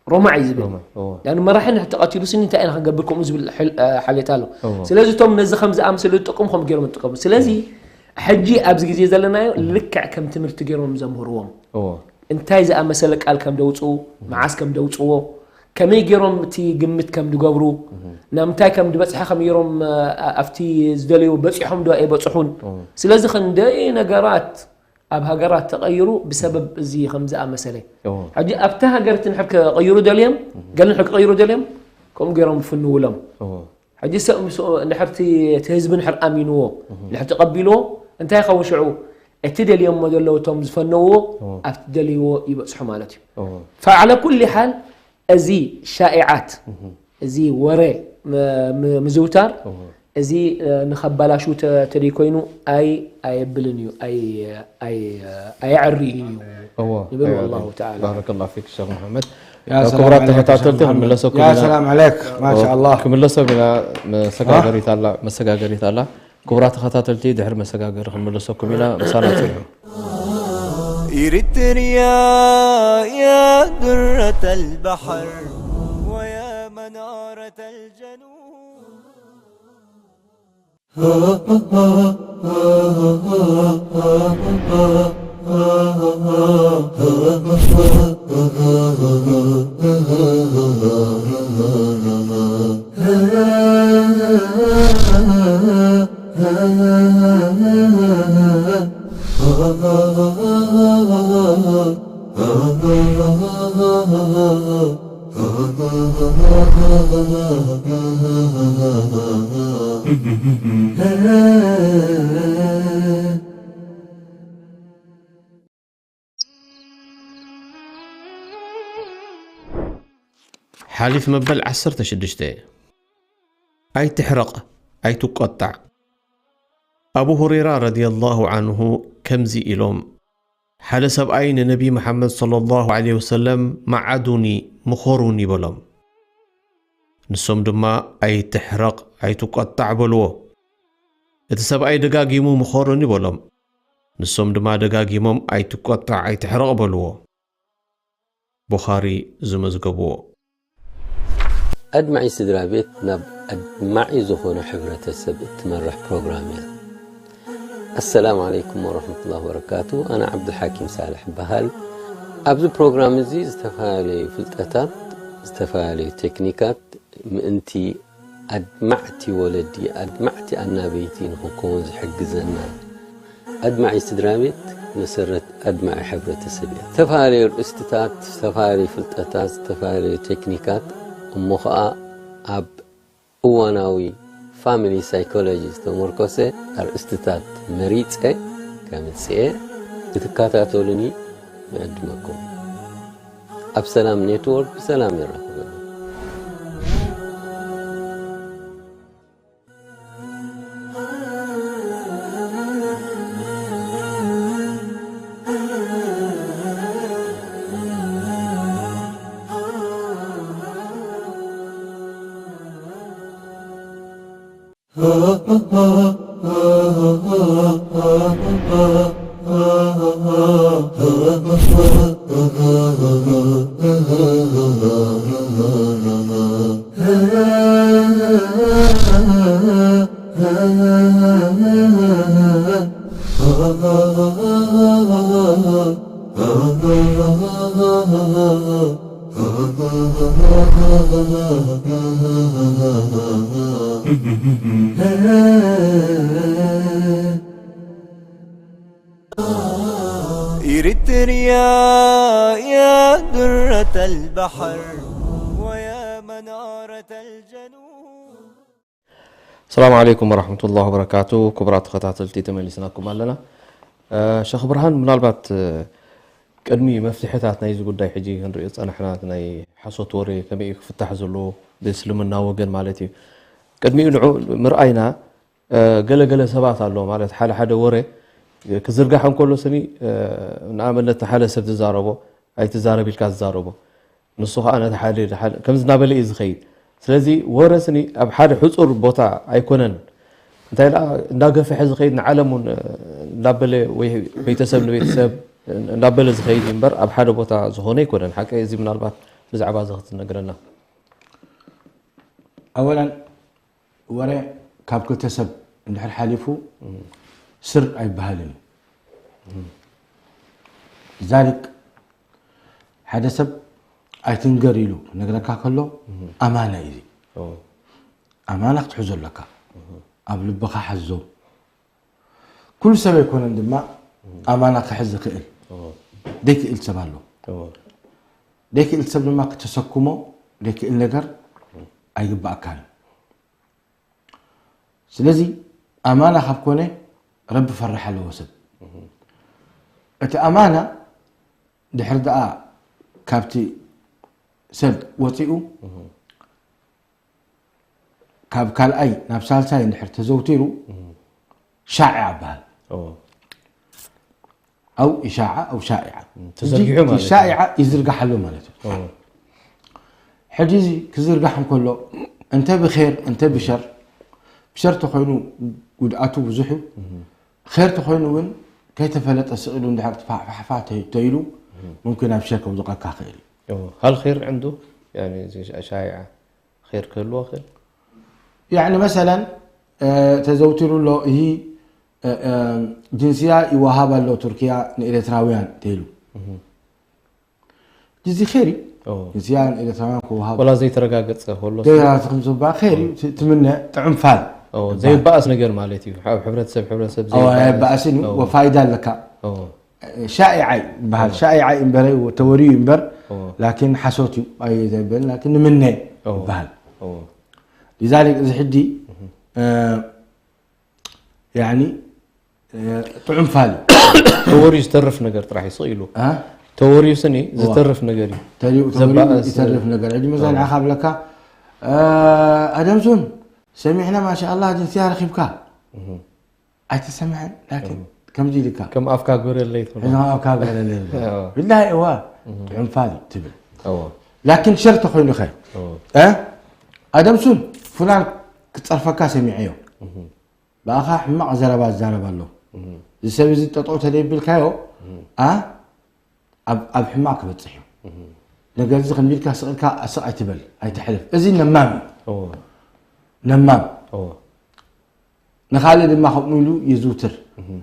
ሮማዕ እዩ ዝብል። ሮማዕ፣ እዎ። ያኒ መራሒ እንድሕር ተቐቲሉ ስኒ እንታይ ኢና ክንገብር ከምኡ ዝብል ሕል-፣ እ፣ ሓልዮት ኣሎ። እዎ። ስለዚ እቶም ነዚ ከም ዝኣምሰሉ ዝጥቀሙ ከም ገይሮም ዝጥቀሙ። ስለዚ ሕጂ ኣብዚ ግዜ ዘለናዮ ልክዕ ከም ትምህርቲ ገይሮም ዘምህርዎም። እዎ። እንታይ ዝኣመሰለ ቃል ከም ደውፅኡ፣ መዓስ ከም ደውፅዎ፣ ከመይ ገይሮም እቲ ግምት ከም ዝገብሩ፣ እህ። ናብ ምንታይ ከም ዝበፅሐ ከመይ ገይሮም፣ እ፣ ኣብቲ ዝደለዩ በፂሖም ዶ ኣይበፅሑን። እዎ። ስለዚ ክንደይ ነገራት ኣብ ሃገራት ተቐይሩ ብሰበብ እዚ ከም ዝኣመሰለ። ሕጂ ኣብቲ ሃገር እቲ ንድሕር ክቕይሩ ደልዮም፣ ገለ ንድሕር ክቕይሩ ደልዮም፣ ከምኡ ገይሮም ይፍንውሎም። ሕጂ ሰብ ምስኡ እንድሕር እቲ፣ እቲ ህዝቢ እንድሕር ኣሚንዎ፣ እንድሕር ተቐቢልዎ፣ እንታይ ይኸውን ሽዑ? እቲ ደልዮሞ ዘለዉ እቶም ዝፈነውዎ ኣብቲ ደልይዎ ይበጽሑ ማለት እዩ። ፈዓለ ኩሊ ሓል እዚ ሻኢዓት፣ እዚ ወረ ም-፣ ም-፣ ምዝውታር፣ እዚ፣ እ፣ ንኸባላሹ ተ-፣ ተደይ ኮይኑ ኣይ-፣ ኣየብልን እዩ፣ ኣይ-፣ ኣይ-፣ ኣየዕርይን እዩ እዎ፣ ንብል። ኣይ፣ ወላሁ ኣይ፣ ተዓላ። ባረከላሁ ፊክ ሸኽ መሓመድ። ያ ሰላም ክቡራት ዓለይክ ተኸታተልቲ ሸኽ መሓመድ። ክንምለሰኩም ያ ኢና። ሰላም ዓለይክ። ማሻ ኣላህ። ክንምለሶም ኢና። መሰጋገሪት ኣላ፣ መሰጋገሪት ኣላ። ክቡራት ተኸታተልቲ ድሕሪ መሰጋገሪ ክንምለሰኩም ኢና። ምሳና ጽንሑ። إريتريا يا درة البحر ويا منارة الجنوب. ሓሊፍ መበል ዓሰርተ ሽዱሽተ። ኣይትሕረቕ፣ ኣይትቆጣዕ። ኣቡ ሁረይራ ረዲየላሁ ዓንሁ ከምዚ ኢሎም፣ ሓደ ሰብኣይ ንነቢ መሓመድ ሰለላሁ ዐለይሂ ወሰለም፣ "መዓዱኒ፣ ምኸሩኒ" በሎም። ንሶም ድማ፣ "ኣይትሕረቕ፣ ኣይትቆጣዕ" በልዎ። እቲ ሰብኣይ ደጋጊሙ፣ "ምኸሩኒ" በሎም። ንሶም ድማ ደጋጊሞም፣ "ኣይትቆጣዕ፣ ኣይትሕረቕ" በልዎ። ቡኻሪ ዝመዝገብዎ። ኣድማዒ ስድራ ቤት ናብ ኣድማዒ ዝኾነ ሕብረተሰብ እትመርሕ ፕሮግራም እያ። ኣሰላሙ ዓለይኩም ወረሕመቱላሂ ወበረካቱ። ኣነ ዓብዱልሓኪም ሳልሕ እበሃል። ኣብዚ ፕሮግራም እዚ ዝተፈላለዩ ፍልጠታት፣ ዝተፈላለዩ ቴክኒካት ምእንቲ ኣድማዕቲ ወለዲ፣ ኣድማዕቲ ኣናበይቲ ንኽንከውን ዝሕግዘና ኣድማዒ ስድራ ቤት መሰረት ኣድማዒ ሕብረተሰብ እያ። ዝተፈላለዩ ርእስትታት፣ ዝተፈላለዩ ፍልጠታት፣ ዝተፈላለዩ ቴክኒካት እሞ ኸዓ ኣብ እዋናዊ ፋሚሊ ሳይኮሎጂ ዝተመርኮሰ ኣርእስትታት መሪጸ ከምጽኤ ክትከታተሉኒ ንዕድመኩም። ኣብ ሰላም ኔትወርክ ብሰላም የራኽበና። إريتريا يا درة البحر ويا منارة الجنوب. ሰላም ዓለይኩም ወራህመቱላሂ ወበረካቱ። ክቡራት ተኸታተልቲ፣ ተመሊስናኩም ኣለና። እ፣ ሸኽ ብርሃን፣ ምናልባት፣ እ፣ ቅድሚ መፍትሕታት ናይዚ ጉዳይ ሕጂ ክንሪኦ ዝጸናሕና፣ ናይ ሓሶት ወሬ ከመይ እዩ ክፍታሕ ዘለዎ ብእስልምና ወገን ማለት እዩ። ቅድሚኡ ንዑ ምርኣይና፣ እ፣ ገለ ገለ ሰባት ኣሎ ማለት ሓደ ሓደ ወረ ክዝርጋሕ እንከሎ ስኒ፣ እ፣ ንኣብነት ሓደ ሰብ ዝዛረቦ ኣይትዛረብ ኢልካ ዝዛረቦ። ንሱ ኸዓ ነቲ ሓደ፣ ሓደ ከምዚ እናበለ እዩ ዝኸይድ። ስለዚ ወረ ስኒ ኣብ ሓደ ሕጹር ቦታ ኣይኮነን። እንታይ ደኣ እንዳገፍሐ ዝኸይድ ንዓለም እውን፣ እ፣ እንዳበለ ወይ ቤተሰብ ንቤተሰብ እንዳበለ ዝኸይድ እዩ እምበር ኣብ ሓደ ቦታ ዝኾነ ኣይኮነን። ሓቀይ እዚ ምናልባት ብዛዕባ እዚ ክትነግረና። ኣወላን ወረ ካብ ክልተ ሰብ እንድሕር ሓሊፉ ስር ኣይበሃልን እዩ። ዛሊክ ሓደ ሰብ ኣይትንገር ኢሉ ክነግረካ ከሎ ኣማና እዩ። እዚ ኣማና ክትሕዞ ኣለካ። ኣብ ልብኻ ሓዞ። ኩሉ ሰብ ኣይኮነን ድማ ኣማና ክሕዝ ዝኽእል ዘይክእል ሰብ ኣሎ። ዘይክእል ሰብ ድማ ክተሰክሞ ዘይክእል ነገር ኣይግባኣካን እዩ። ስለዚ ኣማና ካብ ኮነ ረቢ ፈራሕ ኣለዎ ሰብ። እቲ ኣማና ድሕር ደኣ ካብቲ ሰብ ወፂኡ ካብ ካልኣይ ናብ ሳልሳይ እንድሕር ተዘውቲሩ ሻዒዓ ይበሃል። ኣው ኢሻዓ ኣው ሻዒዓ። ተዘርጊሑ ማለት እዩ። ሻዒዓ ይዝርጋሕ ኣሎ ማለት እዩ። ሕጂ እዚ ክዝርጋሕ እንከሎ እንተ ብኼር እንተ ብሸር፣ ብሸር ተኾይኑ ጉድኣቱ ብዙሕ እዩ። ኼር ተኾይኑ እውን ከይተፈለጠ ስቕ ኢሉ እንድሕር ትፋሕፋሕፋ ተይ- ተይሉ ምምክን ናብ ሸር ከውድቐካ ክእል እዩ። هل خير عنده؟ يعني زي ش- شائعة خير كله خير؟ يعني مثلا ተዘውቲሩ ኣሎ ይህ ጅንስያ ይወሃብ ኣሎ ቱርኪያ ንኤርትራውያን ተይሉ ጅዚ ኸይር እዩ። ጅንስያ ንኤርትራውያን ክወሃብ ولا زي ترقاقت هولو ገይራ ትኽም ዝባ ኸይር እዩ። ት- ትምነ ጥዑም ፋል ዘይበኣስ ነገር ማለት እዩ። ኣብ ሕብረተሰብ ሕብረተሰብ ኣይበኣስን እዩ። ወፋይዳ ኣለካ። ሻኢዓ ይበሃል። ሻኢዓ እምበረ ተወርዩ እምበር ላኪን ሓሶት እዩ ኣይዘበል ላኪን ንምነ ይበሃል። ሊዛሊክ እዚ ሕጂ ያኒ ጥዑም ፋል እዩ። ተወርዩ ዝተርፍ ነገር ጥራሕ ይስቕ ኢሉ ተወርዩ ስኒ ዝተርፍ ነገር እዩ። ተሪኡ ተወርዩ ዝተርፍ ነገር ሕጂ መዛ ንዓኻ ብለካ ኣደምሱን ሰሚዕና ማሻኣላ ጅንስያ ረኺብካ ኣይተሰምዐን ላኪን ከምዚ ኢልካ ከም ኣፍካ ግበረለይ ትብሎ። ሕዚ ኣፍካ ግበረለይ ትብሎ። ብላሂ እዋ ጥዑም ፋል እዩ ትብል ላኪን ሸር ተኾይኑ ኸ ኣደምሱን ፍላን ክፀርፈካ ሰሚዐዮ ብኣኻ ሕማቕ ዘረባ ዝዛረብ ኣሎ እዚ ሰብ እዚ ጠጠው ተደይብልካዮ ኣብ ሕማቕ ክበፅሕ እዩ ነገር እዚ ከምዚ ኢልካ ስቕ ኢልካ ስቕ ኣይትበል ኣይትሕልፍ እዚ ነማም እዩ ነማም ንኻልእ ድማ ከምኡ ኢሉ ይዝውትር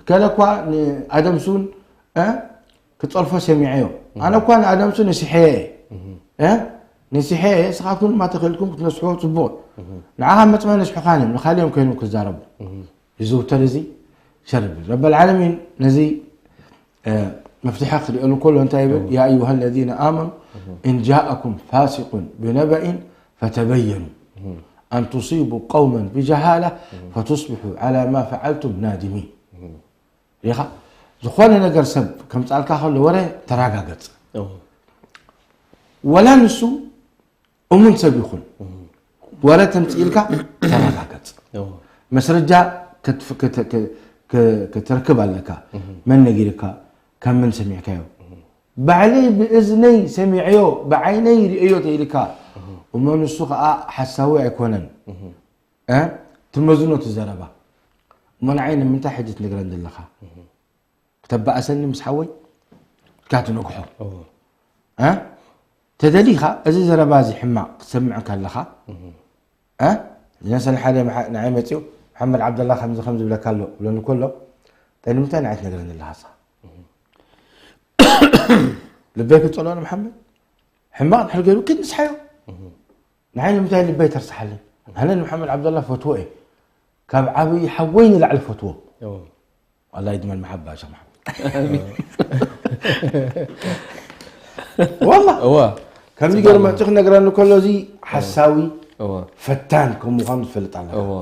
ከለ እኳ ንኣደምሱን ክፀርፎ ሰሚዐዮ ኣነ እኳ ንኣደምሱ ነሲሐየ ነሲሐየ ስኻትኩም ድማ ተኽእልኩም ክትነስሕዎ ፅቡቕ ንዓኻ መፅመ ነስሑኻን እዮም ንኻልኦም ኮይኖም ክዛረቡ ይዝውተር እዚ ሸር ይብል ረበልዓለሚን ነዚ መፍትሐ ክሪኦ እንከሎ እንታይ ይብል يا أيها الذين آمنوا إن جاءكم فاسق بنبأ فتبينوا أن تصيبوا قوما بجهالة فتصبحوا على ما فعلتم نادمين ሪኻ ዝኾነ ነገር ሰብ ከምፃልካ ከሎ ወረ ተረጋገፅ ወላ ንሱ እሙን ሰብ ይኹን ወረ ተምፅኢልካ ተረጋገፅ መስረጃ ክትርክብ ኣለካ መን ነጊርካ ካብ መን ሰሚዕካዮ ባዕለይ ብእዝነይ ሰሚዐዮ ብዓይነይ ርእዮ ተኢልካ እሞ ንሱ ከዓ ሓሳዊ ኣይኮነን ትመዝኖ ትዘረባ እሞ ንዓይ ንምንታይ ሕጂ ትነግረን ዘለኻ ክተባእሰኒ ምስ ሓወይ ኢልካ ትነግሖ ተደሊኻ እዚ ዘረባ እዚ ሕማቕ ክትሰምዕ ከለኻ ነሰን ሓደ ንዓይ መፅኡ መሓመድ ዓብደላ ከምዚ ከም ዝብለካ ኣሎ ብለኒ ከሎ ንምንታይ ንዓይ ትነግረኒ ኣለኻ ልበይ ክፀልኦ ንመሓመድ ሕማቕ ድሕር ገይሩ ኪድ ንስሓዮ ንዓይ ንምንታይ ልበይ ተርስሓለይ ኣነ ንመሓመድ ዓብደላ ፈትዎ እየ ካብ ዓብዪ ሓወይ ንላዕሊ ፈትዎ ኣላ ይድመን መሓባ ሸ መሓመድ ወላ እዋ ከምዚ ገይሩ መፅኡ ክነግረኒ ከሎ እዚ ሓሳዊ እዋ ፈታን ከም ምዃኑ ትፈልጥ ኣለካ እዋ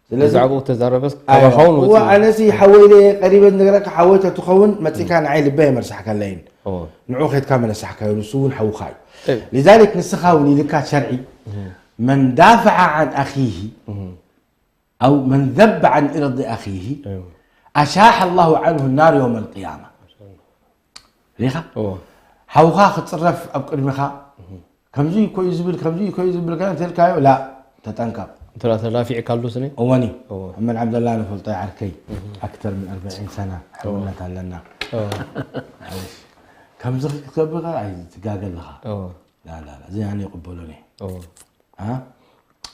ስለዚ ብዛዕባኡ ተዛረበስ ካባኻውን እዋ ወፂኡ ኣነሲ ሓወይ ኢለ ቀሪበ ነገረካ ሓወይ ተትኸውን መፂካ ንዓይ ልበ የመርሳሕካለይን እዋ ንዑ ኸድካ መነሳሕካዮ ንሱ እውን ሓውኻ እዩ طيب. لذلك ንስኻ እውን ኢልካ ሸርዒ من دافع عن أخيه أو من ذب عن إرض أخيه أيوة. أشاح الله عنه النار يوم القيامة ሪኻ እዎ ሓውኻ ክፅረፍ ኣብ ቅድሚኻ ከምዚ እኮ እዩ ዝብል ከምዚ እኮ እዩ ዝብል ገና እንተልካዮ ላ ተጠንቀቕ እንተ ተላፊዕካሉ ስኒ እወኒ እዎ መን ዓብደላ ንፈልጦ ዓርከይ ኣክተር ምን ኣርበዒን ሰና ሕውነት ኣለና እዎ ከምዚ ክትገብር ኣይትጋገ ኣለኻ እዎ لا لا لا زي يعني يقبلوني እዎ ها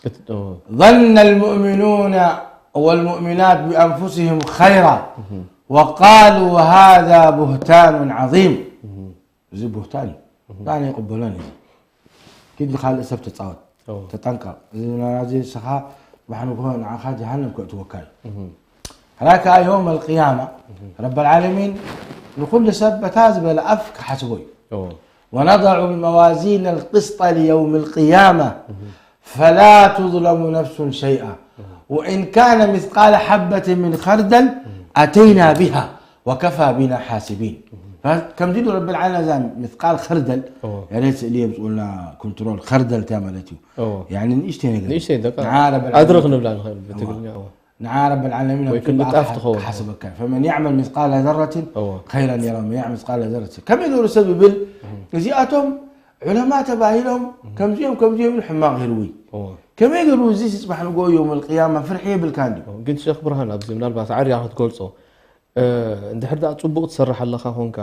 እት- እዎ ظن المؤمنون والمؤمنات بأنفسهم خيرا وقالوا هذا بهتان عظيم እዚ ቡህታን እዩ ዳን ይቕበሎን እዩ ኪድ ንካልእ ሰብ ተፃወት እዎ ተጠንቀቕ እዚ ናዚ ስኻ ባሕንጎ ንዓኻ ጀሃነም ከእትወካ እዩ እህ ራካ የውም ኣልቅያማ ረብ ኣልዓለሚን ንኩሉ ሰብ በታ ዝበለ ኣፍ ክሓስቦ እዩ። ونضع الموازين القسط ليوم القيامة فلا تظلم نفس شيئا وإن كان مثقال حبة من خردل أتينا بها وكفى بنا حاسبين. ከምዚ ኢሉ ረብል ዓለሚን እዛ ምትቃል ኸርደል ያኔ ስእሊ የምፅኡልና ኮንትሮል ኸርደል እንታይ ማለት እዩ? ያኒ ንእሽተይ ነገር ንእሽተይ ደቃ ንዓ ረብል ኣድርኽ ዓለሚን ንብላ ንኽእል ብትግርኛ። ንዓ ረብል ዓለሚን ወይ ክንጣፍ ትኸውን። ሓስበካ ፈመን ያዕመል ምትቃለ ዘረትን ኸይረን የራ ወመን ያዕመል ምትቃለ ዘረትን ከመይ ገይሩ ሰብ ይብል? እዚኣቶም ዑለማ ተባሂሎም ከምዚኦም ከምዚኦም ኢሉ ሕማቕ ይርዊ። ከመይ ገይሩ እዚ ጽባሕ ንጎ የውም ኣልቅያማ ፍርሒ የብልካ እንዲ። ግን ሸኽ ብርሃን ኣብዚ ምናልባት ዓርያ ክትገልጾ እንድሕር ደኣ ጽቡቕ ትሰርሕ ኣለኻ ኾንካ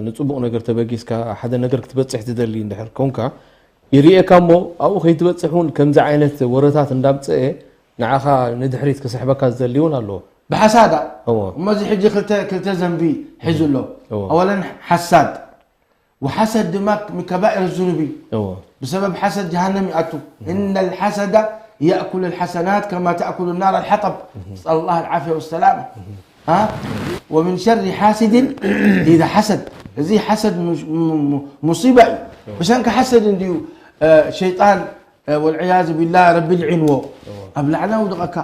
ንጽቡቕ ነገር ተበጊስካ ሓደ ነገር ክትበጽሕ ትደሊ እንድሕር ኮንካ ይርእየካ እሞ ኣብኡ ከይትበጽሕ እውን ከምዚ ዓይነት ወረታት እንዳምጽአ ንዓኻ ንድሕሪት ክስሕበካ ዝደሊ እውን ኣለዎ። ብሓሳዳ እሞ እዚ ሕጂ ክልተ ክልተ ዘንቢ ሒዙ ኣሎ። ኣወለን ሓሳድ ወሓሰድ ድማ ምን ከባኢር ዙኑብ እዩ። ብሰበብ ሓሰድ ጀሃነም ይኣቱ። እነ ልሓሰዳ የእኩል ልሓሰናት ከማ ተእኩል ናር ኣልሓጠብ። ነስኣል ላህ ልዓፍያ ወሰላማ። ها؟ ومن شر حاسد إذا حسد. እዚ ሓሰድ ሙሲባ እዩ። ብሰንኪ ሓሰድ እንድዩ ሸይጣን ወልዕያዝ ቢላህ ረቢ ልዒንዎ ኣብ ላዕሊ ኣውድቐካ።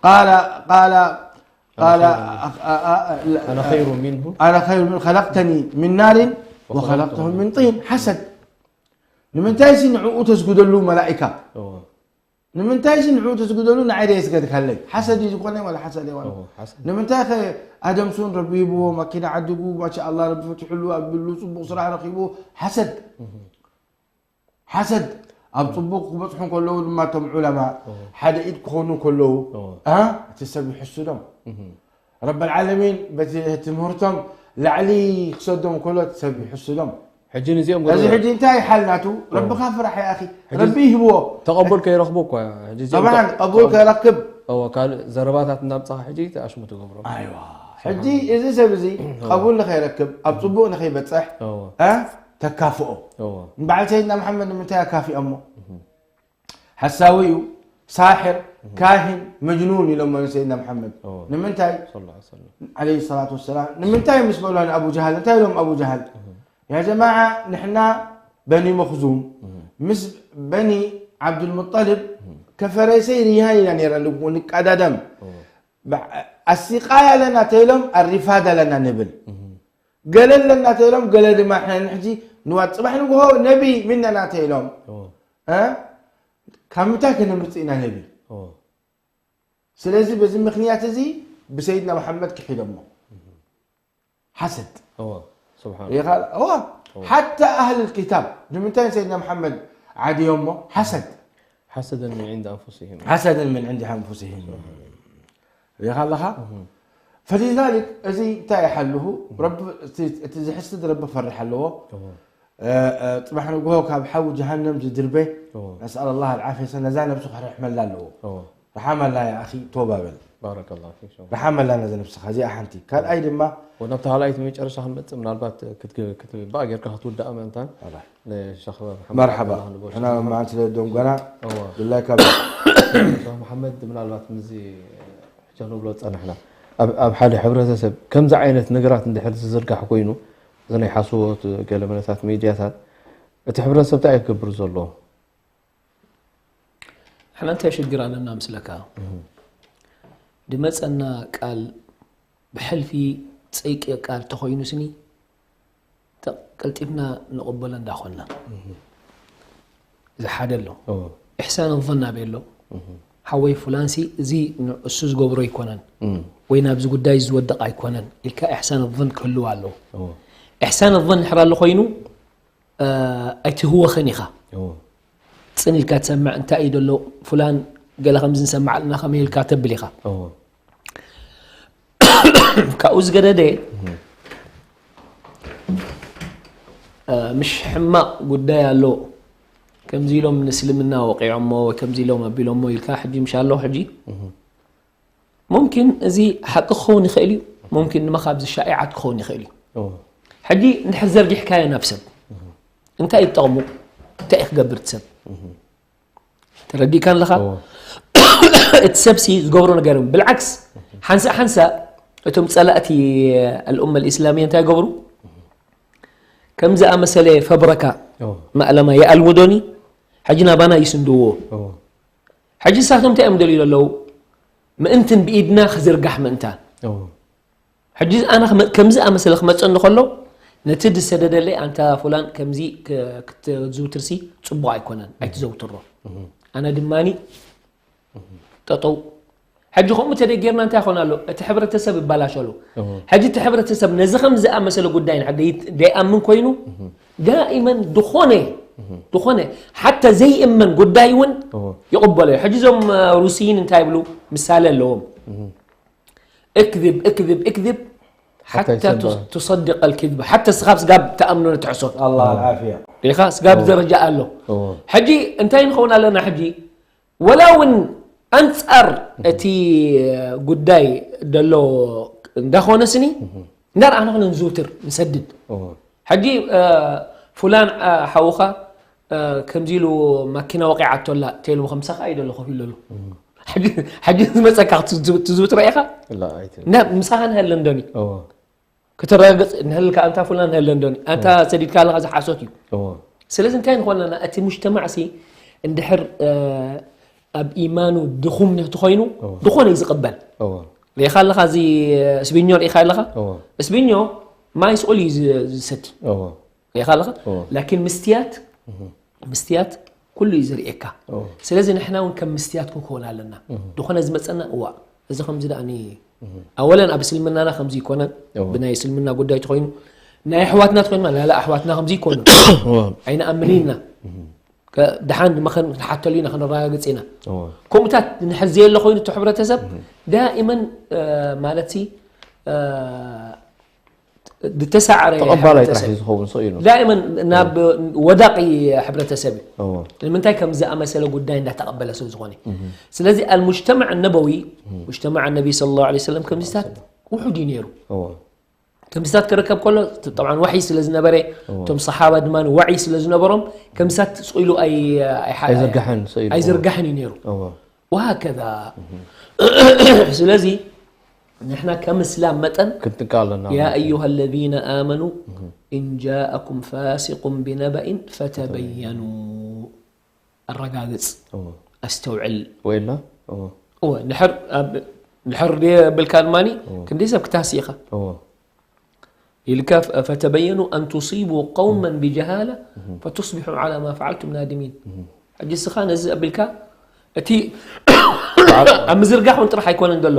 ቃለ ቃለ ቃለ أنا خير منه. أنا خير منه خلقتني من نار وخلقته من طين. ሓሰድ ንምንታይ ሲ ንዕኡ ተስጉደሉ መላኢካ? ንምንታይ ሲ ንዕኡ ተስግደሉ ንዓይ ደየስገድካለይ ሓሰድ እዩ ዝኾነ ወላ ሓሰድ የዋን ንምንታይ ኸ ኣደም ሱን ረቢ ሂብዎ ማኪና ዓድጉ ማሻኣላ ረቢ ፈትሕሉ ኣብሉ ፅቡቅ ስራሕ ረኪቡ ሓሰድ ሓሰድ ኣብ ፅቡቅ ክበፅሑ ከለዉ ድማ እቶም ዑለማ ሓደ ኢድ ክኾኑ ከለዉ እቲ ሰብ ይሕስዶም ረብ ዓለሚን በቲ ትምህርቶም ላዕሊ ክሰዶም ከሎ እቲ ሰብ ይሕስዶም ሕጂ ንዚኦም እዚ ሕጂ እንታይ ሓል ናቱ ረብኻ ፍራሕ ይኣኺ ረቢ ይህብዎ ተቐቡል ከይረኽቡ እኳ ሕጂ እዚኦም ጠብዓን ቀቡል ከይረክብ እወ ካልእ ዘረባታት እናምጻኻ ሕጂ ተኣሽሙ ትገብሮም ኣይዋ ሕጂ እዚ ሰብ እዚ ቀቡል ንኸይረክብ ኣብ ጽቡቕ ንኸይበጽሕ እወ እ ተካፍኦ እወ ንበዓል ሰይድና መሓመድ ንምንታይ ኣካፊኦሞ ሓሳዊ እዩ ሳሕር ካህን መጅኑን ኢሎሞ ንሰይድና መሓመድ እወ ንምንታይ صلى الله عليه وسلم ዓለይሂ ሰላቱ ወሰላም ንምንታይ ምስ በልዋ ንኣቡ ጀሃል እንታይ ኢሎም ኣቡ ጀሃል ያ ጀማዓ ንሕና በኒ መኽዙም ምስ በኒ ዓብዱልሙጠልብ ከፈረይሰይ ርያን ኢና ነይረ ንቀዳደም ኣሲቃያ ለና ተይሎም ኣሪፋዳ ለና ንብል ገለ ለና ተይሎም ገለ ድማ ሕጂ ንዋት ፅባሕ ንግሆ ነቢ ምነና ተይሎም ካብ ምንታይ ከነምርፅ ኢና ነቢ ስለዚ በዚ ምክንያት እዚ ብሰይድና መሓመድ ክሒዶሞ ሓሰድ እወ ስብሓን ይኻል እዋ ሓታ ኣህል ልኪታብ ንምንታይ ሰይድና መሓመድ ዓድዮሞ ሓሰድ ሓሰደን ምን ዕንድ ኣንፉሲህም ሓሰደን ምን ዕንድ ኣንፉሲህም ሪኻ ኣለኻ ፈሊዛሊክ እዚ እንታይ ይሓልሁ ረቢ እቲ ዝሕስድ ረቢ ፈርሕ ኣለዎ ፅባሕ ንግሆ ካብ ሓዊ ጀሃነም ዝድርበ ነስኣል ላህ ልዓፍያ ነዛ ነብሱ ክርሕመላ ኣለዎ ረሓመላ ያ ኣኺ ቶባ በል ባረከላሁ ፊክ ሸኹ። ረሓመላ ነዚ ነብስኻ እዚኣ ሓንቲ ካልኣይ ድማ ወ ናብታ ካልኣይቲ መጨረሻ ክንመፅእ ምናልባት ክትግ- ክትባእ ጌርካ ክትውዳእ ምእንታን ኣላ። ንሸኽ መሓመድ መርሓባ ዓብደላ ንቦ ንሕና ሸኽ መሓመድ። መዓልቲ ስለ ደንጎና እዋ። ድላይ ካብ ሸኽ መሓመድ ምናልባት ምዚ ሕጂ ንብሎ ዝፀናሕና ኣብ ኣብ ሓደ ሕብረተሰብ ከምዚ ዓይነት ነገራት እንድሕር ዝዝርጋሕ ኮይኑ እዚ ናይ ሓሶት ገለ መለታት ሚድያታት እቲ ሕብረተሰብ እንታይ እዩ ክገብር ዘሎ ንሕና እንታይ ሽግር ኣለና ምስለካ ድመፀና ቃል ብሕልፊ ፀይቂ ቃል ተኾይኑ ስኒ ቀልጢፍና ንቕበሎ እንዳኾንና እዚ ሓደ ኣሎ ኢሕሳን ظን ኣበይ ኣሎ ሓወይ ፉላንሲ እዚ እሱ ዝገብሮ ኣይኮነን ወይ ናብዚ ጉዳይ ዝወደቕ ኣይኮነን ኢልካ ኢሕሳን ظን ክህልው ኣለዎ ኢሕሳን ظን ድሕር ኣሎ ኮይኑ ኣይትህወኸን ኢኻ እዎ። ጽን ኢልካ ትሰምዕ እንታይ እዩ ዘሎ ፍላን ገለ ከምዚ ንሰምዕ ኣለና ከመይ ኢልካ ተብል ኢኻ እዎ። ካብኡ ዝገደደ እ፣ ምሽ ሕማቕ ጉዳይ ኣሎ ከምዚ ኢሎም ንእስልምና ወቂዖሞ ወይ ከምዚ ኢሎም ኣቢሎሞ ኢልካ ሕጂ ምሽ ኣሎ ሕጂ ሙምኪን እዚ ሓቂ ክኸውን ይኽእል እዩ ሙምኪን ድማ ካብዚ ሻኢዓት ክኸውን ይኽእል እዩ እዎ። ሕጂ እንድሕር ዘርጊሕካዮ ናብ ሰብ እንታይ እዩ ጠቕሙ እንታይ እዩ ክገብር እቲ ሰብ ተረዲእካ ኣለኻ እዎ። እቲ ሰብሲ ዝገብሮ ነገር ብልዓክስ ሓንሳእ ሓንሳእ እቶም ጸላእቲ ኣልኡመ ልእስላምያ እንታይ ይገብሩ? ከም ዝኣመሰለ ፈብረካ ማእለማ ይኣልሙ ዶኒ ሕጂ ናባና ይስንድዎ። ሕጂ ንሳቶም እንታይ እዮም ደልዩ ዘለዉ? ምእንትን ብኢድና ክዝርጋሕ ምእንታን። ሕጂ ኣነ ከም ዝኣመሰለ ክመፀኒ ከሎ ነቲ ዝሰደደለይ ኣንታ ፉላን ከምዚ ክትዝውትርሲ ፅቡቕ ኣይኮነን ኣይትዘውትሮ። ኣነ ድማኒ ጠጠው። ሕጂ ከምኡ ተደጌርና እንታይ ይኾን ኣሎ? እቲ ሕብረተሰብ ይባላሸሉ። ሕጂ እቲ ሕብረተሰብ ነዚ ከም ዝኣመሰለ ጉዳይ ደይኣምን ኮይኑ ዳኢመን ዝኾነ ዝኾነ ሓታ ዘይእመን ጉዳይ እውን ይቕበሎ እዩ። ሕጂ እዞም ሩስይን እንታይ ይብሉ? ምሳሌ ኣለዎም። እክዝብ እክዝብ እክዝብ ሓታ ትሰድቅ ኣልክዝብ ሓታ ስኻብ ስጋብ ተኣምኖ ንትሕሶት ኣላ ዓፍያ ሪኻ ስጋብ ደረጃ ኣሎ። ሕጂ እንታይ ንኸውን ኣለና? ሕጂ ወላ እውን ኣንፃር እቲ ጉዳይ ደሎ እንዳኾነ ስኒ እንዳረኣና ንዝውትር ንሰድድ። ሕጂ ፉላን ሓውኻ ከምዚ ኢሉ ማኪና ወቂዓቶ ኣላ ተይልዎ ከምሳኻ እዩ ደሎ ኮፍ ኢሉ ኣሎ። ሕጂ ዝመፀካ ትዝውትር ኢኻ። ምሳኻ ንሀለ እንዶኒ ክተረጋግፅ ንሀልካ ኣንታ ፉላን ንሀለ እንዶኒ ኣንታ ሰዲድካ ኣለኻ ዝሓሶት እዩ። ስለዚ እንታይ ንኾን ኣለና እቲ ሙጅተማዕ ሲ እንድሕር ኣብ ኢማኑ ድኹም ንትኾይኑ ድኾነ እዩ ዝቕበል። ሪኢኻ ኣለኻ እዚ እስቢኞ ሪኢኻ ኣለኻ። እስቢኞ ማይ ስቑል እዩ ዝሰቲ ሪኢኻ ኣለኻ። ላኪን ምስትያት ምስትያት ኩሉ እዩ ዝርእየካ። ስለዚ ንሕና እውን ከም ምስትያት ክንከውን ኣለና። ድኾነ ዝመፀና እዋ እዚ ከምዚ ደኣ ኣወለን ኣብ እስልምናና ከምዚ ይኮነን። ብናይ እስልምና ጉዳይ ተኮይኑ ናይ ኣሕዋትና ተኮይኑ ላላ ኣሕዋትና ከምዚ ይኮኑ ኣይንኣምን ኢና። ደሓን መኸን ክንሓተሉ ኢና ክንረጋግፅ ኢና። ከምኡታት ንሕር ዘየለ ኮይኑ እቲ ሕብረተሰብ ዳኢመን ማለት ሲ ዝተሳዕረ ተቐባላይ ጥራሕ እዩ ዝኸውን ሰው ኢሉ ዳኢመን ናብ ወዳቂ ሕብረተሰብ እዩ። ንምንታይ ከም ዝኣመሰለ ጉዳይ እንዳተቐበለ ሰብ ዝኾነ። ስለዚ ኣልሙጅተማዕ ነበዊ ሙጅተማዕ ነቢ ስለ ላሁ ለ ሰለም ከምዚታት ውሑድ እዩ ነይሩ። ከምዚታት ክርከብ ከሎ ጠብዓን ዋሕይ ስለ ዝነበረ እቶም ሰሓባ ድማ ዋዕይ ስለ ዝነበሮም ከምዚታት ስቕ ኢሉ ኣይ- ኣይ- ኣይዝርጋሕን ሰው ኢሉ ኣይዝርጋሕን እዩ ነይሩ። ወሃከዛ ስለዚ ንሕና ከም እስላም መጠን ክንጥንቀቕ ኣለና يا أيها الذين آمنوا إن جاءكم فاسق بنبأ فتبينوا ኣረጋግፅ እዎ ኣስተውዕል ወይላ እዎ እወ ድሕር ኣብ- ድሕር ድየ ብልካ ድማኒ ክንደይ ሰብ ክታሲ ኢኻ እዎ ኢልካ ፈ- فتبينوا أن تصيبوا قوما بجهالة فتصبحوا على ما فعلتم نادمين ሕጂ እስኻ ነዚ ኣቢልካ እቲ ኣብ ምዝርጋሕ እውን ጥራሕ ኣይኮነን ዘሎ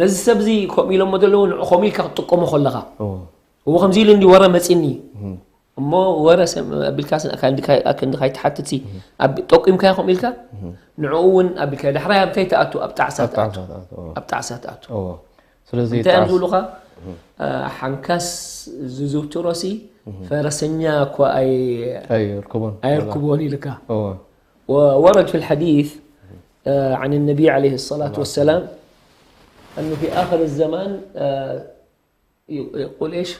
ነዚ ሰብ እዚ ከምኡ ኢሎሞ ዘለዉ ንዑ ከምኡ ኢልካ ክትጥቀሞ ከለኻ እዎ እዎ ከምዚ ኢሉ እንዲ ወረ መፂኒ እሞ ወረ ኣቢልካ ክንዲ ካይትሓትት ጠቂምካዮ ከምኡ ኢልካ ንዕኡ እውን ኣቢልካ ዳሕራይ ኣብታይ ትኣቱ ኣብ ጣዕሳ ትኣቱ ኣብ ጣዕሳ ትኣቱ ስለዚ እንታይ እዮም ዝብሉኻ ሓንካስ ዝዝውትሮሲ ፈረሰኛ እኳ ኣይ- ኣይርክቦን ኣይርክቦን ኢልካ እዎ وورد في الحديث آه، عن النبي عليه الصلاة والسلام أنه في آخر الزمان آه، يقول إيش؟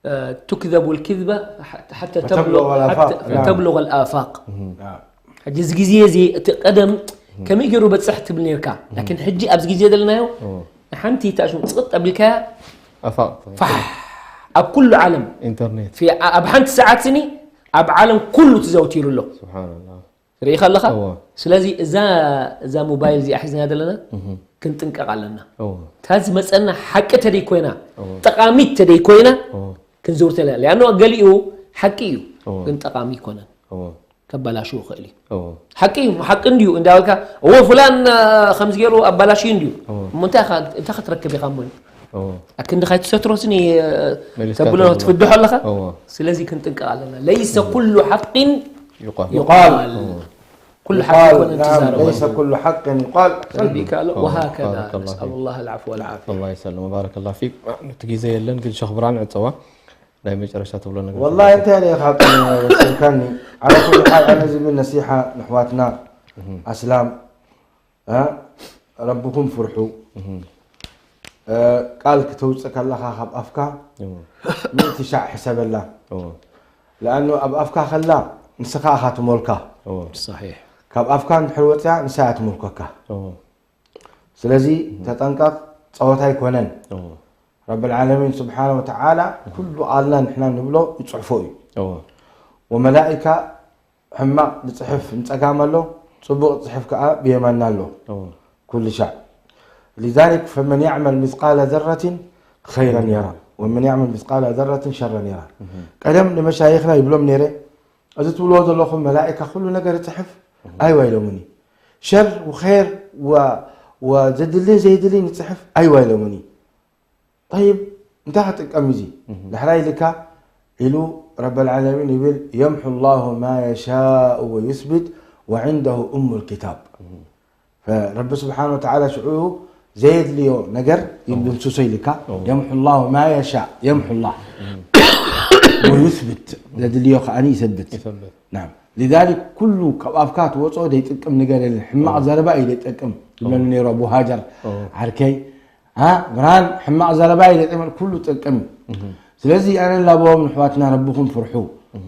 آه، تكذب الكذبة حتى حتى فتبلغ تبلغ الآفاق. حتى نعم. تبلغ الآفاق نعم. ሕጂ እዚ ግዜ እዚ እቲ ቀደም ከመይ ገይሩ በፅሕ ትብል ነርካ ላኪን ሕጂ ኣብዚ ግዜ ዘለናዮ ሓንቲ እታ ሽም ፅቕጥ ኣቢልካያ ኣፋቕ ፋሕ ኣብ ኩሉ ዓለም ኢንተርኔት ፊ- ኣብ ሓንቲ ሰዓት ስኒ ኣብ ዓለም ኩሉ ተዘውቲሩ ኣሎ ስብሓንላ ርኢኻ ኣለኻ እዎ። ስለዚ እዛ እዛ ሞባይል እዚኣ ሒዝና ዘለና ክንጥንቀቕ ኣለና እዎ እታ ዝመፀና ሓቂ ተደይ ኮይና ጠቓሚት ተደይ ኮይና እዎ ክንዝውርተላ ሊኣኖ ገሊኡ ሓቂ እዩ እዎ። ግን ጠቓሚ ይኮነን እዎ ከበላሽው ይኽእል እዩ እዎ ሓቂ እዩ ሓቂ እንድዩ እንዳበልካ እዎ ፍላን ከምዚ ገይሩ ኣባላሽዩ እንድዩ እዎ። እሞ እንታይ ኢኻ- እንታይ ክትረክብ ኢኻ እሞ እዎ ኣክንዲ ካይትሰትሮስኒ መሊስካ ተብሎ ተብሎ። ትፍድሖ ኣለኻ እዎ ስለዚ ክንጥንቀቕ ኣለና ለይሰ ኩሉ ሓቂን ይቋል ይቋል እዎ ኩሉ ሓቂ يقال ይኮነ نعم ትዛረቦ ليس كل حق يقال ረቢካ ኣሎ እዎ፣ وهكذا بارك الله نسأل فيك. الله العفو والعافية الله يسلم وبارك الله فيك እቲ ግዜ የለን ግን ሸኽ ብርሃን ዕፀዋ ናይ መጨረሻ ትብሎ ነገር والله انت يعني خاطر وصلتني على كل حال انا زي النصيحه لاخواتنا اسلام ها ربكم فرحوا ቃል ክተውፅእ ከለኻ ካብ ኣፍካ እዎ ምእቲ ሻዕ ሕሰበላ እዎ ለኣኑ ኣብ ኣፍካ ከላ ንስኻ ኢኻ ትሞልካ እዎ صحيح ካብ ኣፍካ እንድሕር ወፅያ ንሳ እያ ትምልከካ። ስለዚ ተጠንቀቕ፣ ፀወታ ኣይኮነን። ረብ ልዓለሚን ስብሓነ ወተዓላ ኩሉ ኣልና ንሕና ንብሎ ይፅሕፎ እዩ። ወመላኢካ ሕማቕ ዝፅሕፍ ንፀጋም ኣሎ፣ ፅቡቕ ዝፅሕፍ ከዓ ብየማና ኣሎ። ኩሉ ሻዕ لذلك فمن يعمل مثقال ذرة خيرا يره ومن يعمل مثقال ذرة شرا يره. ቀደም ንመሻይኽና ይብሎም ነይረ፣ እዚ ትብልዎ ዘለኹም መላኢካ ኩሉ ነገር ይፅሕፍ ኣይዋ ኢሎምኒ። ሸር ወኸይር ወ- ወዘድልን ዘይድልን ይፅሕፍ ኣይዋ ኢሎምኒ። ጠይብ እንታይ ክጥቀም እዚ? ዳሕራይ ኢልካ ኢሉ ረብ ልዓለሚን ይብል يمحو الله ما يشاء ويثبت وعنده أم الكتاب. ረቢ ስብሓን ወተዓላ ሽዑ ዘየድልዮ ነገር ይድምስሶ ኢልካ። የምሑ ላሁ ማ የሻእ የምሑ ላህ ወዩስብት፣ ዘድልዮ ከዓኒ ይሰብት። لذلك ኩሉ ካብ ኣፍካ ትወፅኦ ዘይጥቅም ነገር የለን። ሕማቕ ዘረባ እዩ ዘይጠቅም ዝብለኒ ነይሩ ኣቡ ሃጀር ዓርከይ። ብርሃን ሕማቕ ዘረባ እዩ ዘይጠቅም፣ ኩሉ ጥቅም። ስለዚ ኣነ ላበዎም ንሕዋትና ረብኹም ፍርሑ።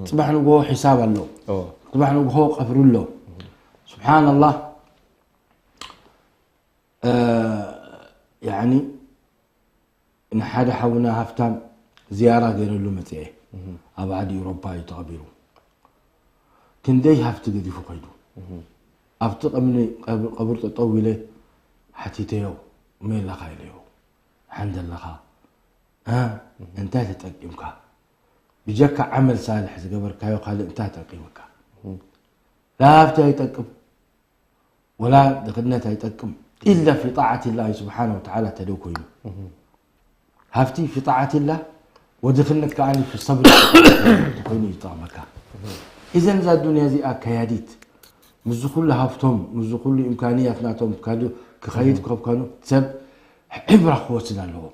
ፅባሕ ንግሆ ሒሳብ ኣሎ። ፅባሕ ንግሆ ቀብሪ ኣሎ። ስብሓንላህ። ያኒ ንሓደ ሓውና ሃፍታም ዝያራ ገይረሉ መፅአ። ኣብ ዓዲ ኤውሮፓ እዩ ተቐቢሩ። ክንደይ ሃፍቲ ገዲፉ ከይዱ። ኣብቲ ቀምኒ ቀብር ጠጠው ኢለ ሓቲተዮ፣ መይ ኣለኻ ኢለዮ። ሓንደ ኣለኻ እንታይ ተጠቂምካ? ብጀካ ዓመል ሳልሕ ዝገበርካዮ ካልእ እንታይ ተጠቂምካ? ላ ሃፍቲ ኣይጠቅም ወላ ድኽነት ኣይጠቅም ኢላ ፊ ጣዓት ላሂ ስብሓነ ወተዓላ ተደው ኮይኑ። ሃፍቲ ፊ ጣዓት ላህ ወድኽነት ከዓኒ ፊ ሰብሪ ኮይኑ ይጠቕመካ። ኢዘን እዛ ዱንያ እዚኣ ከያዲት ምስዚ ኩሉ ሃፍቶም ምስዚ ኩሉ ኢምካንያት ናቶም ካዱ ክኸይድ ከብከኑ ሰብ ዕብራ ክወስድ ኣለዎ።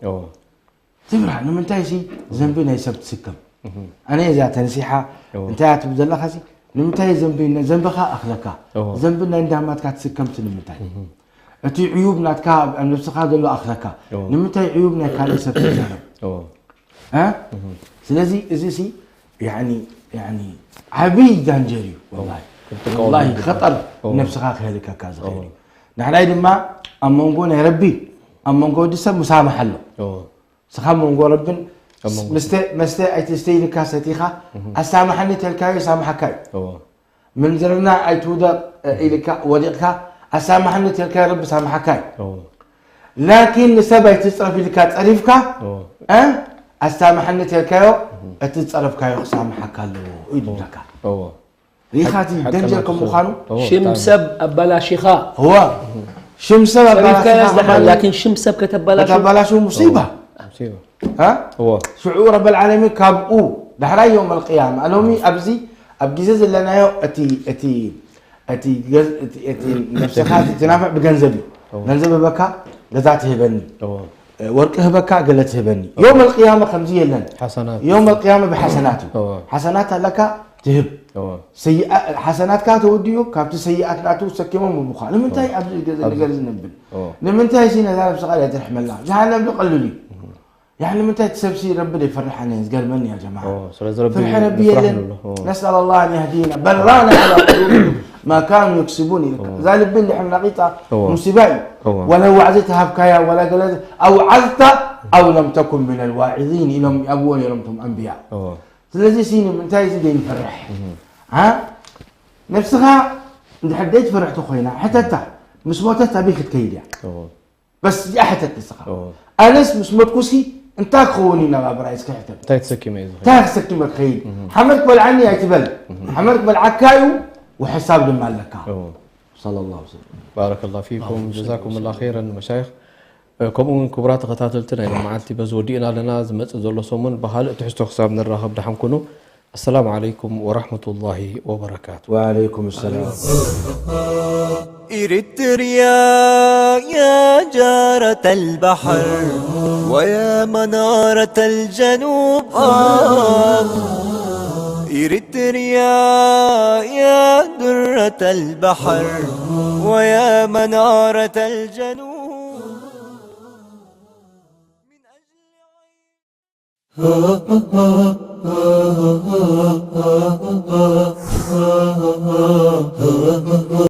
ትብራህ ንምንታይ ሲ ዘንቢ ናይ ሰብ ትስከም? ኣነ እዚኣ ተንሲሓ እንታይ ትብል ዘለኻ ሲ ንምንታይ ዘንቢ ዘንብኻ ኣኽለካ? ዘንቢ ናይ እንዳማትካ ትስከምቲ ንምንታይ? እቲ ዕዩብ ናትካ ኣብ ነብስኻ ዘሎ ኣኽለካ ንምንታይ ዕዩብ ናይ ካልእ ሰብ ትዛረብ? ስለዚ እዚ ሲ ዓብይ ዳንጀር እዩ። ወላሂ ኸጠር ነብስኻ ክህልከካ ዝኽእል እዩ። ንሕናይ ድማ ኣብ መንጎ ናይ ረቢ ኣብ መንጎ ወዲ ሰብ ሙሳማሕ ኣሎ። ስኻ መንጎ ረብን መስተ ኣይትስተ ኢልካ ሰቲኻ ኣሳማሓኒ ተልካዮ ሳምሓካ እዩ። ምንዝርና ኣይትውደቕ ኢልካ ወዲቕካ ኣሳማሓኒ ተልካዮ ረቢ ሳምሓካ እዩ። ላኪን ንሰብ ኣይትፅረፍ ኢልካ ፀሪፍካ ኣሳማሓኒ ተልካዮ እቲ ዝፀረፍካዮ ክሳምሓካ ኣለዎ እዩ ዝብለካ። ሪኢኻ እቲ ደንጀር ከም ምዃኑ ሽም ሰብ ኣባላሺኻ እዋ ሽም ሰብ ኣባላሺኻ ላኪን ሽም ሰብ ከተባላሹ ከተባላሹ ሙሲባ ሽዑ ረበል ዓለሚን ካብኡ ዳሕራይ ዮም ኣልቅያማ ሎሚ ኣብዚ ኣብ ግዜ ዘለናዮ እቲ እቲ እቲ ነፍስኻ ትናፍዕ ብገንዘብ እዩ። ገንዘብ ህበካ ገዛ ትህበኒ ወርቂ ህበካ ገለ ትህበኒ። ዮም ኣልቅያማ ከምዚ የለን። ዮም ኣልቅያማ ብሓሰናት እዩ። ሓሰናት ኣለካ ትህብ። ሓሰናትካ ተወዲኡ ካብቲ ሰይኣት ናቱ ሰኪሞም ምዃ ንምንታይ ኣብዚ ነገር ዝነብል ንምንታይ ሲ ነዛ ነብስኻ ደትርሕመላ ጀሃነም ዝቐልል እዩ። ያኒ ንምንታይ እቲ ሰብሲ ረቢ ዘይፈርሕ ኣነ ዝገርመኒ ያ ጀማዓ። ስለዚ ረቢ ፍርሒ ረቢ የለን። ነስኣል ኣላህ ኣን የህዲና በራና ዓላ ቁሉብህም ማ ካኑ የክስቡን ኢልካ እዛ ልቢ እንድሕር ነቒጣ ሙሲባ እዩ። ወላ ዋዕዚ ተሃብካያ ወላ ገለ ኣውዓዝታ ኣው ለም ተኩን ምን ኣልዋዒዚን ኢሎም ይኣብዎ ነይሮም እቶም ኣንብያ። ስለዚ ሲ ንምንታይ እዚ ዘይንፈርሕ ነብስኻ እንድሕር ዘይትፈርሕ ተኮይና ሕተታ ምስ ሞተት ኣበይ ክትከይድ እያ? በስ እዚኣ ሕተት ንስኻ። ኣነስ ምስ መትኩሲ እንታይ ክኸውን እዩ ናባብራይ እስከ ሕተት። እንታይ ተሰኪመ እዩ ዝኸይድ? እንታይ ክሰኪመ ክኸይድ? ሓመድ ክበልዓኒ ኣይትበል። ሓመድ ክበልዓካ እዩ ወሕሳብ ድማ ኣለካ። صلى الله وسلم. ባረከላሁ ፊኩም ጀዛኩም ላ ኸይረን መሻይኽ። ከምኡ እውን ክቡራት ተኸታተልቲ ናይ መዓልቲ በዚ ወዲእና ኣለና። ዝመፅእ ዘሎ ሰሙን ብካልእ ትሕዝቶ ክሳብ ንራኸብ ደሓን ኩኑ። السلام عليكم ورحمة الله وبركاته. وعليكم السلام. إريتريا يا جارة البحر ويا منارة الجنوب آه إريتريا يا درة البحر ويا منارة الجنوب من أجل